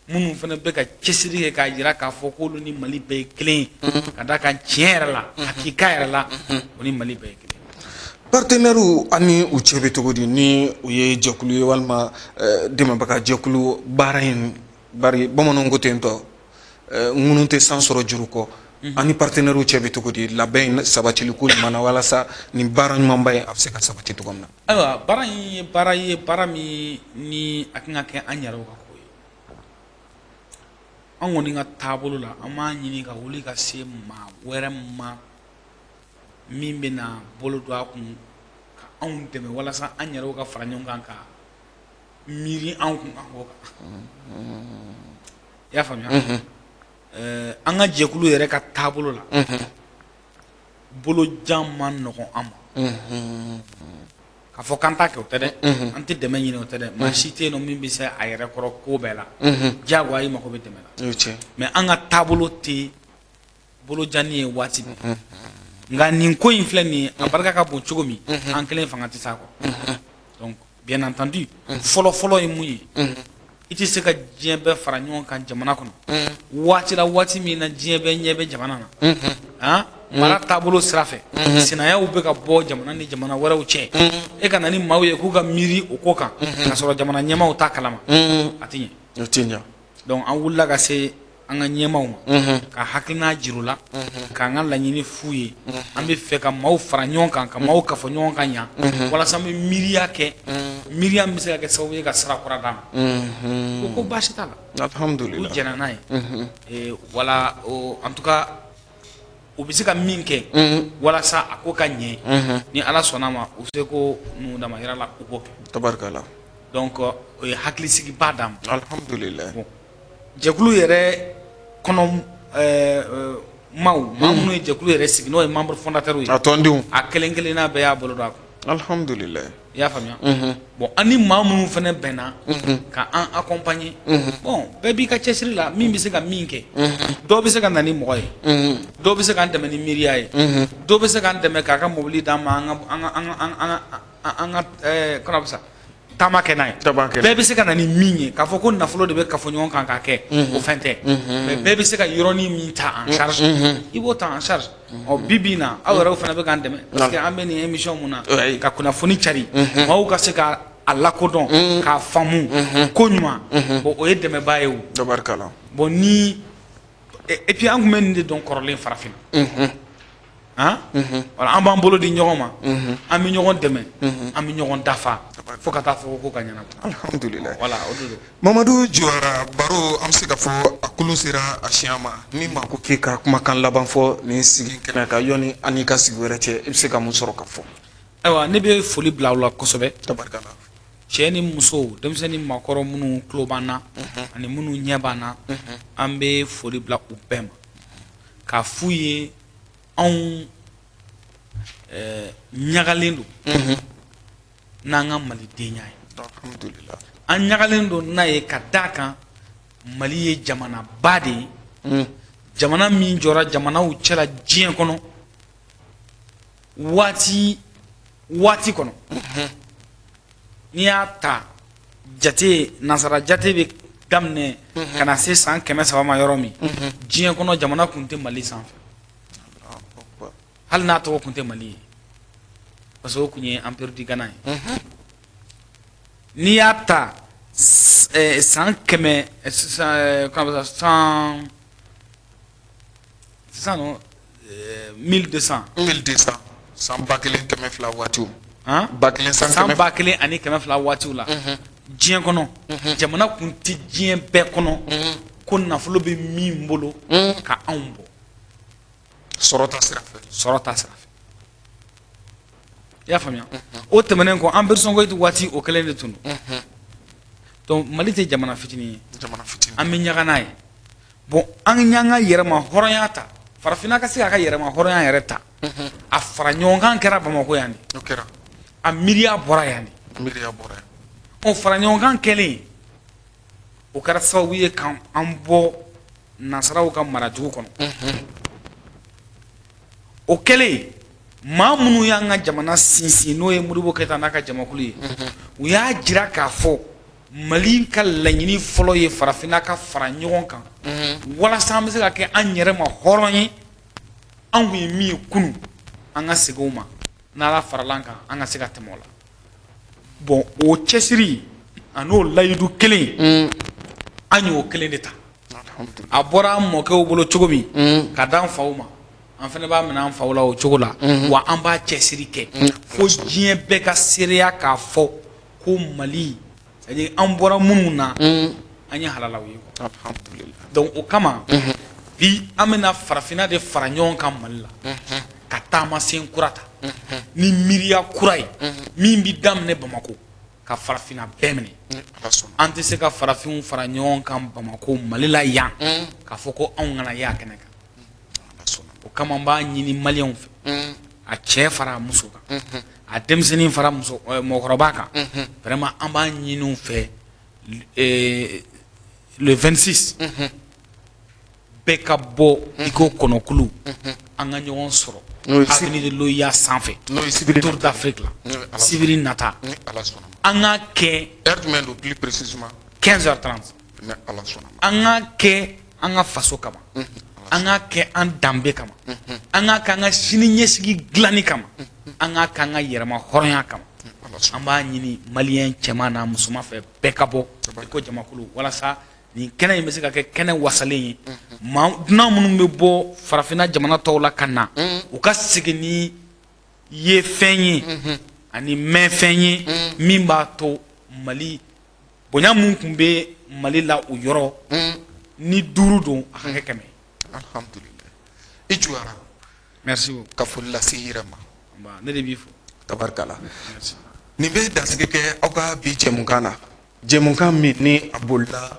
minnu fana bɛ ka cɛsiri kɛ k'a jira k'a fɔ k'olu ni Mali bɛɛ ye kelen ye, ka d'a kan tiɲɛ yɛrɛ la, hakika yɛrɛ la, o ni Mali bɛɛ ye kelen ye. Partenaires, ani u cɛ bɛ cogo di, ni u ye jɛkulu ye walima dɛmɛbaga jɛkulu baara in? Bari bamananw ko ten tɔ, ŋunu tɛ san sɔrɔ juru kɔ. Ani partenaires cɛ bɛ cogo di labɛn in sabatili ko ɲuman na, walasa nin baara ɲumanba in a bɛ se ka sabati cogo min na? Ayiwa, baara in ye baara ye, baara min ni a kan ka kɛ an yɛrɛw ka ko ye. An kɔni ka taabolo la, an b'a ɲini ka wuli ka se maa wɛrɛ ma min bɛna bolo don a kun ka anw dɛmɛ, walasa an yɛrɛw ka fara ɲɔgɔn kan ka miiri an kun kan ko kan. I y'a faamuya? An ka jɛkulu yɛrɛ ka taabolo la, bolojan man nɔgɔn an ma. K'a fɔ k'an t'a kɛ, o tɛ dɛ. An tɛ dɛmɛ ɲini, o tɛ dɛ. Maa si tɛ yen nɔ min bɛ se a yɛrɛ kɔrɔ ko bɛɛ la. Diyagoya, i mako bɛ dɛmɛ la. O ye tiɲɛ. Mais an ka taabolo tɛ bolojanni ye waati bɛɛ. Nka nin ko in filɛ nin ye, a barika ka bon cogo min, an kelen fanga tɛ s'a kɔrɔ. Donc bien entendu, fɔlɔ fɔlɔ ye mun ye? I tɛ se ka diɲɛ bɛɛ fara ɲɔgɔn kan jamana kɔnɔ waati la, waati min na diɲɛ bɛɛ ɲɛ bɛ jamana na, han, mara taabolo sira fɛ, sinayaw bɛ ka bɔ jamana ni jamana wɛrɛw cɛ. E ka na ni maaw ye k'u ka miiri o ko kan, k'a sɔrɔ jamana ɲɛmaaw t'a kalama, a tɛ ɲɛ. O tɛ ɲɛ. Donc an wulila ka se an ka ɲɛmaaw ma ka hakilina jir'u la, k'an ka laɲini f'u ye. An bɛ fɛ ka maaw fara ɲɔgɔn kan, ka maaw kafo ɲɔgɔn kan ɲa, walasa an bɛ miiriya kɛ, miiriya min bɛ se ka kɛ sababu ye ka sira kura d'an ma. Ko baasi t'a la. U Alhamdulillah. jɛnna n'a ye. Wala o, en tout cas, u bɛ se ka min kɛ walasa a ko ka ɲɛ, ni Ala sɔnna a ma, u se ko n'u damayira la, u b'o kɛ. Tabarikala. Donc o ye hakilisigiba d'an ma. Alhamdulillah. Bon, jɛkulu yɛrɛ kɔnɔ maaw, maa minnu ye jɛkulu yɛrɛ sigi, n'o ye membre fondateur ye, a tɔndenw, a kelen kelenna bɛɛ y'a bolo don a kun. Alhamdulillah. I y'a faamuya? Bon, an ni maa minnu fana bɛnna ka an accompagner, bon, bɛɛ b'i ka cɛsiri la, min bɛ se ka min kɛ. Dɔw bɛ se ka na ni mɔgɔ ye, dɔw bɛ se k'an dɛmɛ ni miiriya ye, dɔw bɛ se k'an dɛmɛ k'a ka mobili d'an ma, an ka an ka an ka an ka ɛɛ comment ça, taama kɛ n'a ye. Bɛɛ bɛ se ka na ni min ye. K'a fɔ ko nafolo de bɛ kafo ɲɔgɔn kan k'a kɛ, o fɛn tɛ. Mais bɛɛ bɛ se ka yɔrɔnin min ta en charge, i b'o ta en charge. Ɔ, bi bi in na, aw yɛrɛw fana bɛ k'an dɛmɛ, parce que an bɛ nin émission mun na ka kunnafoni cari, maaw ka se ka a lakodɔn, k'a faamu ko ɲuman. Bon, o ye dɛmɛba ye o. Tabarikala. Bon, ni et puis an tun bɛ nin de dɔn kɔrɔlen farafinna. Han, voilà, an b'an bolo di ɲɔgɔn ma, an bɛ ɲɔgɔn dɛmɛ, an bɛ ɲɔgɔn dafa fo ka taa fɔ ko ka ɲɛnabɔ. Alhamdulillah. Voilà, o de don. Mamadu Jawara, baro, an bɛ se ka fɔ a kulu sera a siɲɛ ma. Ni maa ko k'e ka kumakan laban fɔ nin sigi kɛnɛ kan, yanni an n'i ka sigi wɛrɛ cɛ, i bɛ se ka mun sɔrɔ ka fɔ? Ayiwa, ne bɛ foli bila aw la kosɛbɛ. Tabarikala. Cɛ ni muso, denmisɛnnin, maakɔrɔ, minnu tulo b'an na ani minnu ɲɛ b'an na, an bɛ foli bila u bɛɛ ma k'a f'u ye, anw ɲagalen don n'an ka malidenya ye. Alhamdulillah. An ɲagalen don n'a ye ka d'a kan, Mali ye jamanaba de ye, jamana min jɔra jamanaw cɛla diɲɛ kɔnɔ waati waati kɔnɔ. N'i y'a ta jate, nansara jate bɛ daminɛ ka na se san 300 ma, yɔrɔ min diɲɛ kɔnɔ jamana kun tɛ Mali sanfɛ, hali n'a tɔgɔ kun tɛ Mali ye, parce que o kun ye Empire du Ghana ye. N'i y'a ta san 100, comment ça, san sisan nɔ, 1200. 1200, san 1200 waatiw. Han? 1000, san san 100. 1200 waatiw la, diɲɛ kɔnɔ jamana kun tɛ diɲɛ bɛɛ kɔnɔ ko nafolo bɛ min bolo ka anw bɔ. Sɔrɔ ta sira fɛ. Sɔrɔ ta sira fɛ, i y'a faamuya? O tɛmɛnen kɔ, Empire Songhai waati, o kelen de tun don. Donc Mali tɛ jamana fitinin ye. Jamana fitinin. An bɛ ɲaga n'a ye. Bon, an y'an ka yɛrɛma hɔrɔnya ta, farafinna ka se k'a ka yɛrɛma hɔrɔnya yɛrɛ ta, a fara ɲɔgɔn kan kɛra Bamakɔ yan de. O kɛra. A miiriya bɔra yan de. Miiriya bɔra yan. O fara ɲɔgɔn kan kɛlen, o kɛra sababu ye k'an bɔ nansaraw ka marajugu kɔnɔ. O kɛlen, maa minnu y'an ka jamana sinsin, n'o ye Modibo Keyita n'a ka jamakulu ye, u y'a jira k'a fɔ Mali ka laɲini fɔlɔ ye farafinna ka fara ɲɔgɔn kan, walasa an bɛ se ka kɛ an yɛrɛ ma hɔrɔn ye. An kun ye min ye kunun, an ka segin o ma, n'Ala farala an kan, an ka se ka tɛmɛ o la. Bon, o cɛsiri a n'o layidu kelen, an y'o kelen de ta. A bɔra an mɔkɛw bolo cogo min ka d'an faw ma, an fana b'a minɛ an faw la o cogo la. Wa an b'a cɛsiri kɛ fo diɲɛ bɛɛ ka seereya k'a fɔ ko Mali, c'est à dire an bɔra minnu na, an ye halalaw ye. Alhamdulillah. Donc o kama, bi an bɛna farafinna de fara ɲɔgɔn kan Mali la, ka taamasen kura ta ni miiriya kura ye, min bi daminɛ Bamakɔ ka farafinna bɛɛ minɛ. Ala sɔnna. An tɛ se ka farafinw fara ɲɔgɔn kan Bamakɔ, Mali la yan, k'a fɔ ko anw kana ye a kɛnɛ kan. Ala sɔnna. O kama, n b'a ɲini maliyɛnw fɛ, a cɛ fara a muso kan, a denmisɛnnin fara muso mɔgɔkɔrɔba kan, vraiment an b'a ɲini u fɛ, le 26, bɛɛ ka bɔ i ko kɔnɔkulu, an ka ɲɔgɔn sɔrɔ N'o ye avenue de l'OUA sanfɛ, N'o ye sibiri Tour d'Afrique la, N'o ye Ala sibiri nata. Ni Ala sɔnna ma. An ka kɛ. Heure jumɛn don plus précisément? 15h30. Ni Ala sɔnna ma. An ka kɛ an ka faso kama, an ka kɛ an danbe kama, an ka kɛ an ka sini ɲɛsigi dilanni kama, an ka kɛ an ka yɛrɛma hɔrɔnya kama. Ala sɔnna. An b'a ɲini maliyɛn cɛman n'a musoman fɛ, bɛɛ ka bɔ i ko jamakulu, walasa nin kɛnɛ in bɛ se ka kɛ kɛnɛ wasalen ye. Maa dunan minnu bɛ bɔ farafinna jamana tɔw la ka na, u ka segin ni ye fɛn ye ani mɛnfɛn ye min b'a to Mali bonya mun tun bɛ Mali la o yɔrɔ ni 5 don, a ka kɛ 100. Alhamdulillah. I Jawara. Merci beaucoup. Ka foli lase i yɛrɛ ma. Nba, ne de b'i fo. Tabarikala. Merci. Nin bɛ dansigi kɛ aw ka bi jɛmukan na, jɛmukan min ni a bolila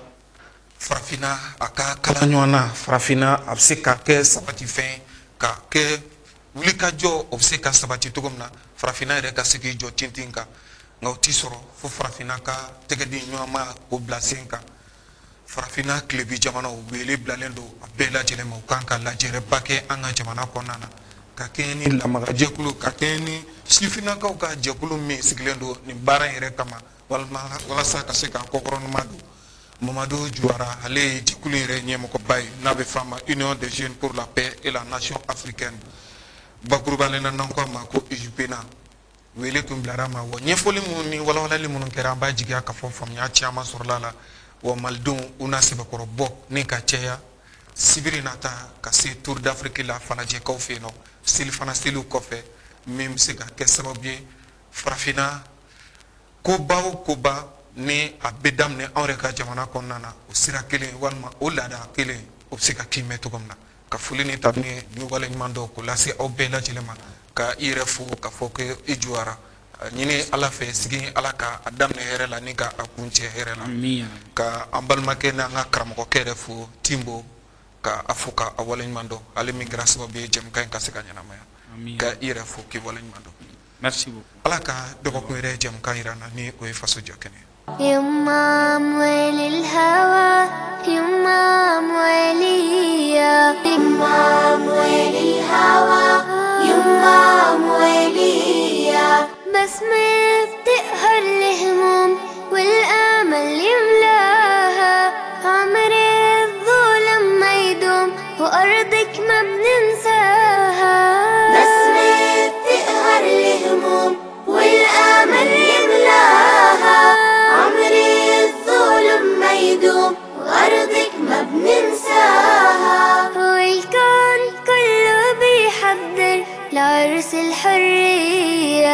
farafinna a ka kala ɲɔgɔn na. Farafinna a bɛ se ka kɛ sabatifɛn, ka kɛ wulikajɔ, o bɛ se ka sabati cogo min na, farafinna yɛrɛ ka se k'i jɔ tintin kan. Nka o ti sɔrɔ fo farafinna ka tɛgɛ di ɲɔgɔn ma k'o bila sen kan. Farafinna tilebi jamanaw, wele bilalen don a bɛɛ lajɛlen ma, u kan ka lajɛrɛba kɛ an ka jamana kɔnɔna na, ka kɛɲɛ ni lamagajɛkulu, ka kɛɲɛ ni sifinnakaw ka jɛkulu min sigilen don nin baara in yɛrɛ kama, walima walasa ka se k'a kɔkɔrɔnuma don. Mamadu Juwara, ale ye jɛkulu yɛrɛ ɲɛmɔgɔba ye, n'a bɛ f'a ma Union des jeunes pour la paix et la nation africaine, bakurubalen na n'an ko a ma ko UJPNA. Wele tun bilara ma wa ɲɛfɔli minnu ni walawalali minnu kɛra, an b'a jigiya k'a fɔ faamuya caman sɔrɔla la. Wa malidenw, u na sɛbɛkɔrɔ bɔ ni ka caya sibiri nata ka se Tour d'Afrique la falajɛkaw fɛ yen nɔ, selifana seliw kɔfɛ, min bɛ se ka kɛ sababu ye farafinna koba o koba ni a bɛ daminɛ anw yɛrɛ ka jamana kɔnɔna na, o sira kelen walima o laada kelen, o bɛ se ka kiimɛ cogo min na. Ka foli ni tanu ni waleɲuman dɔw k'o lase aw bɛɛ lajɛlen ma, ka i yɛrɛ fo k'a fɔ ko i jɔyara. A ɲini Ala fɛ, sigi Ala ka a daminɛ hɛrɛ la ni ka a kuncɛ hɛrɛ la. Ka an balimakɛ n'an ka karamɔgɔkɛ yɛrɛ fo, Timbo, ka a fo ka a waleɲuman dɔn, ale min kɛra sababu ye jɛmukan in ka se ka ɲɛnamaya. Ka i yɛrɛ fo k'i waleɲuman dɔn. Merci beaucoup. Ala ka dɔgɔkun yɛrɛ jɛmukan yira an na, ni o ye faso jɔ kɛnɛ ye. يما أموال الهوى، يما أمواليا، يما أموال الهوى، يما أمواليا. بسمة بتقهر الهموم والأمل يملاها، عمر الظلم ما يدوم وأرضك ما بننساها. بسمة بتقهر الهموم والأمل يملاها، عمر الظلم ما يدوم وأرضك ما بننساها. والكون كله بيحضر لعرس الحرية.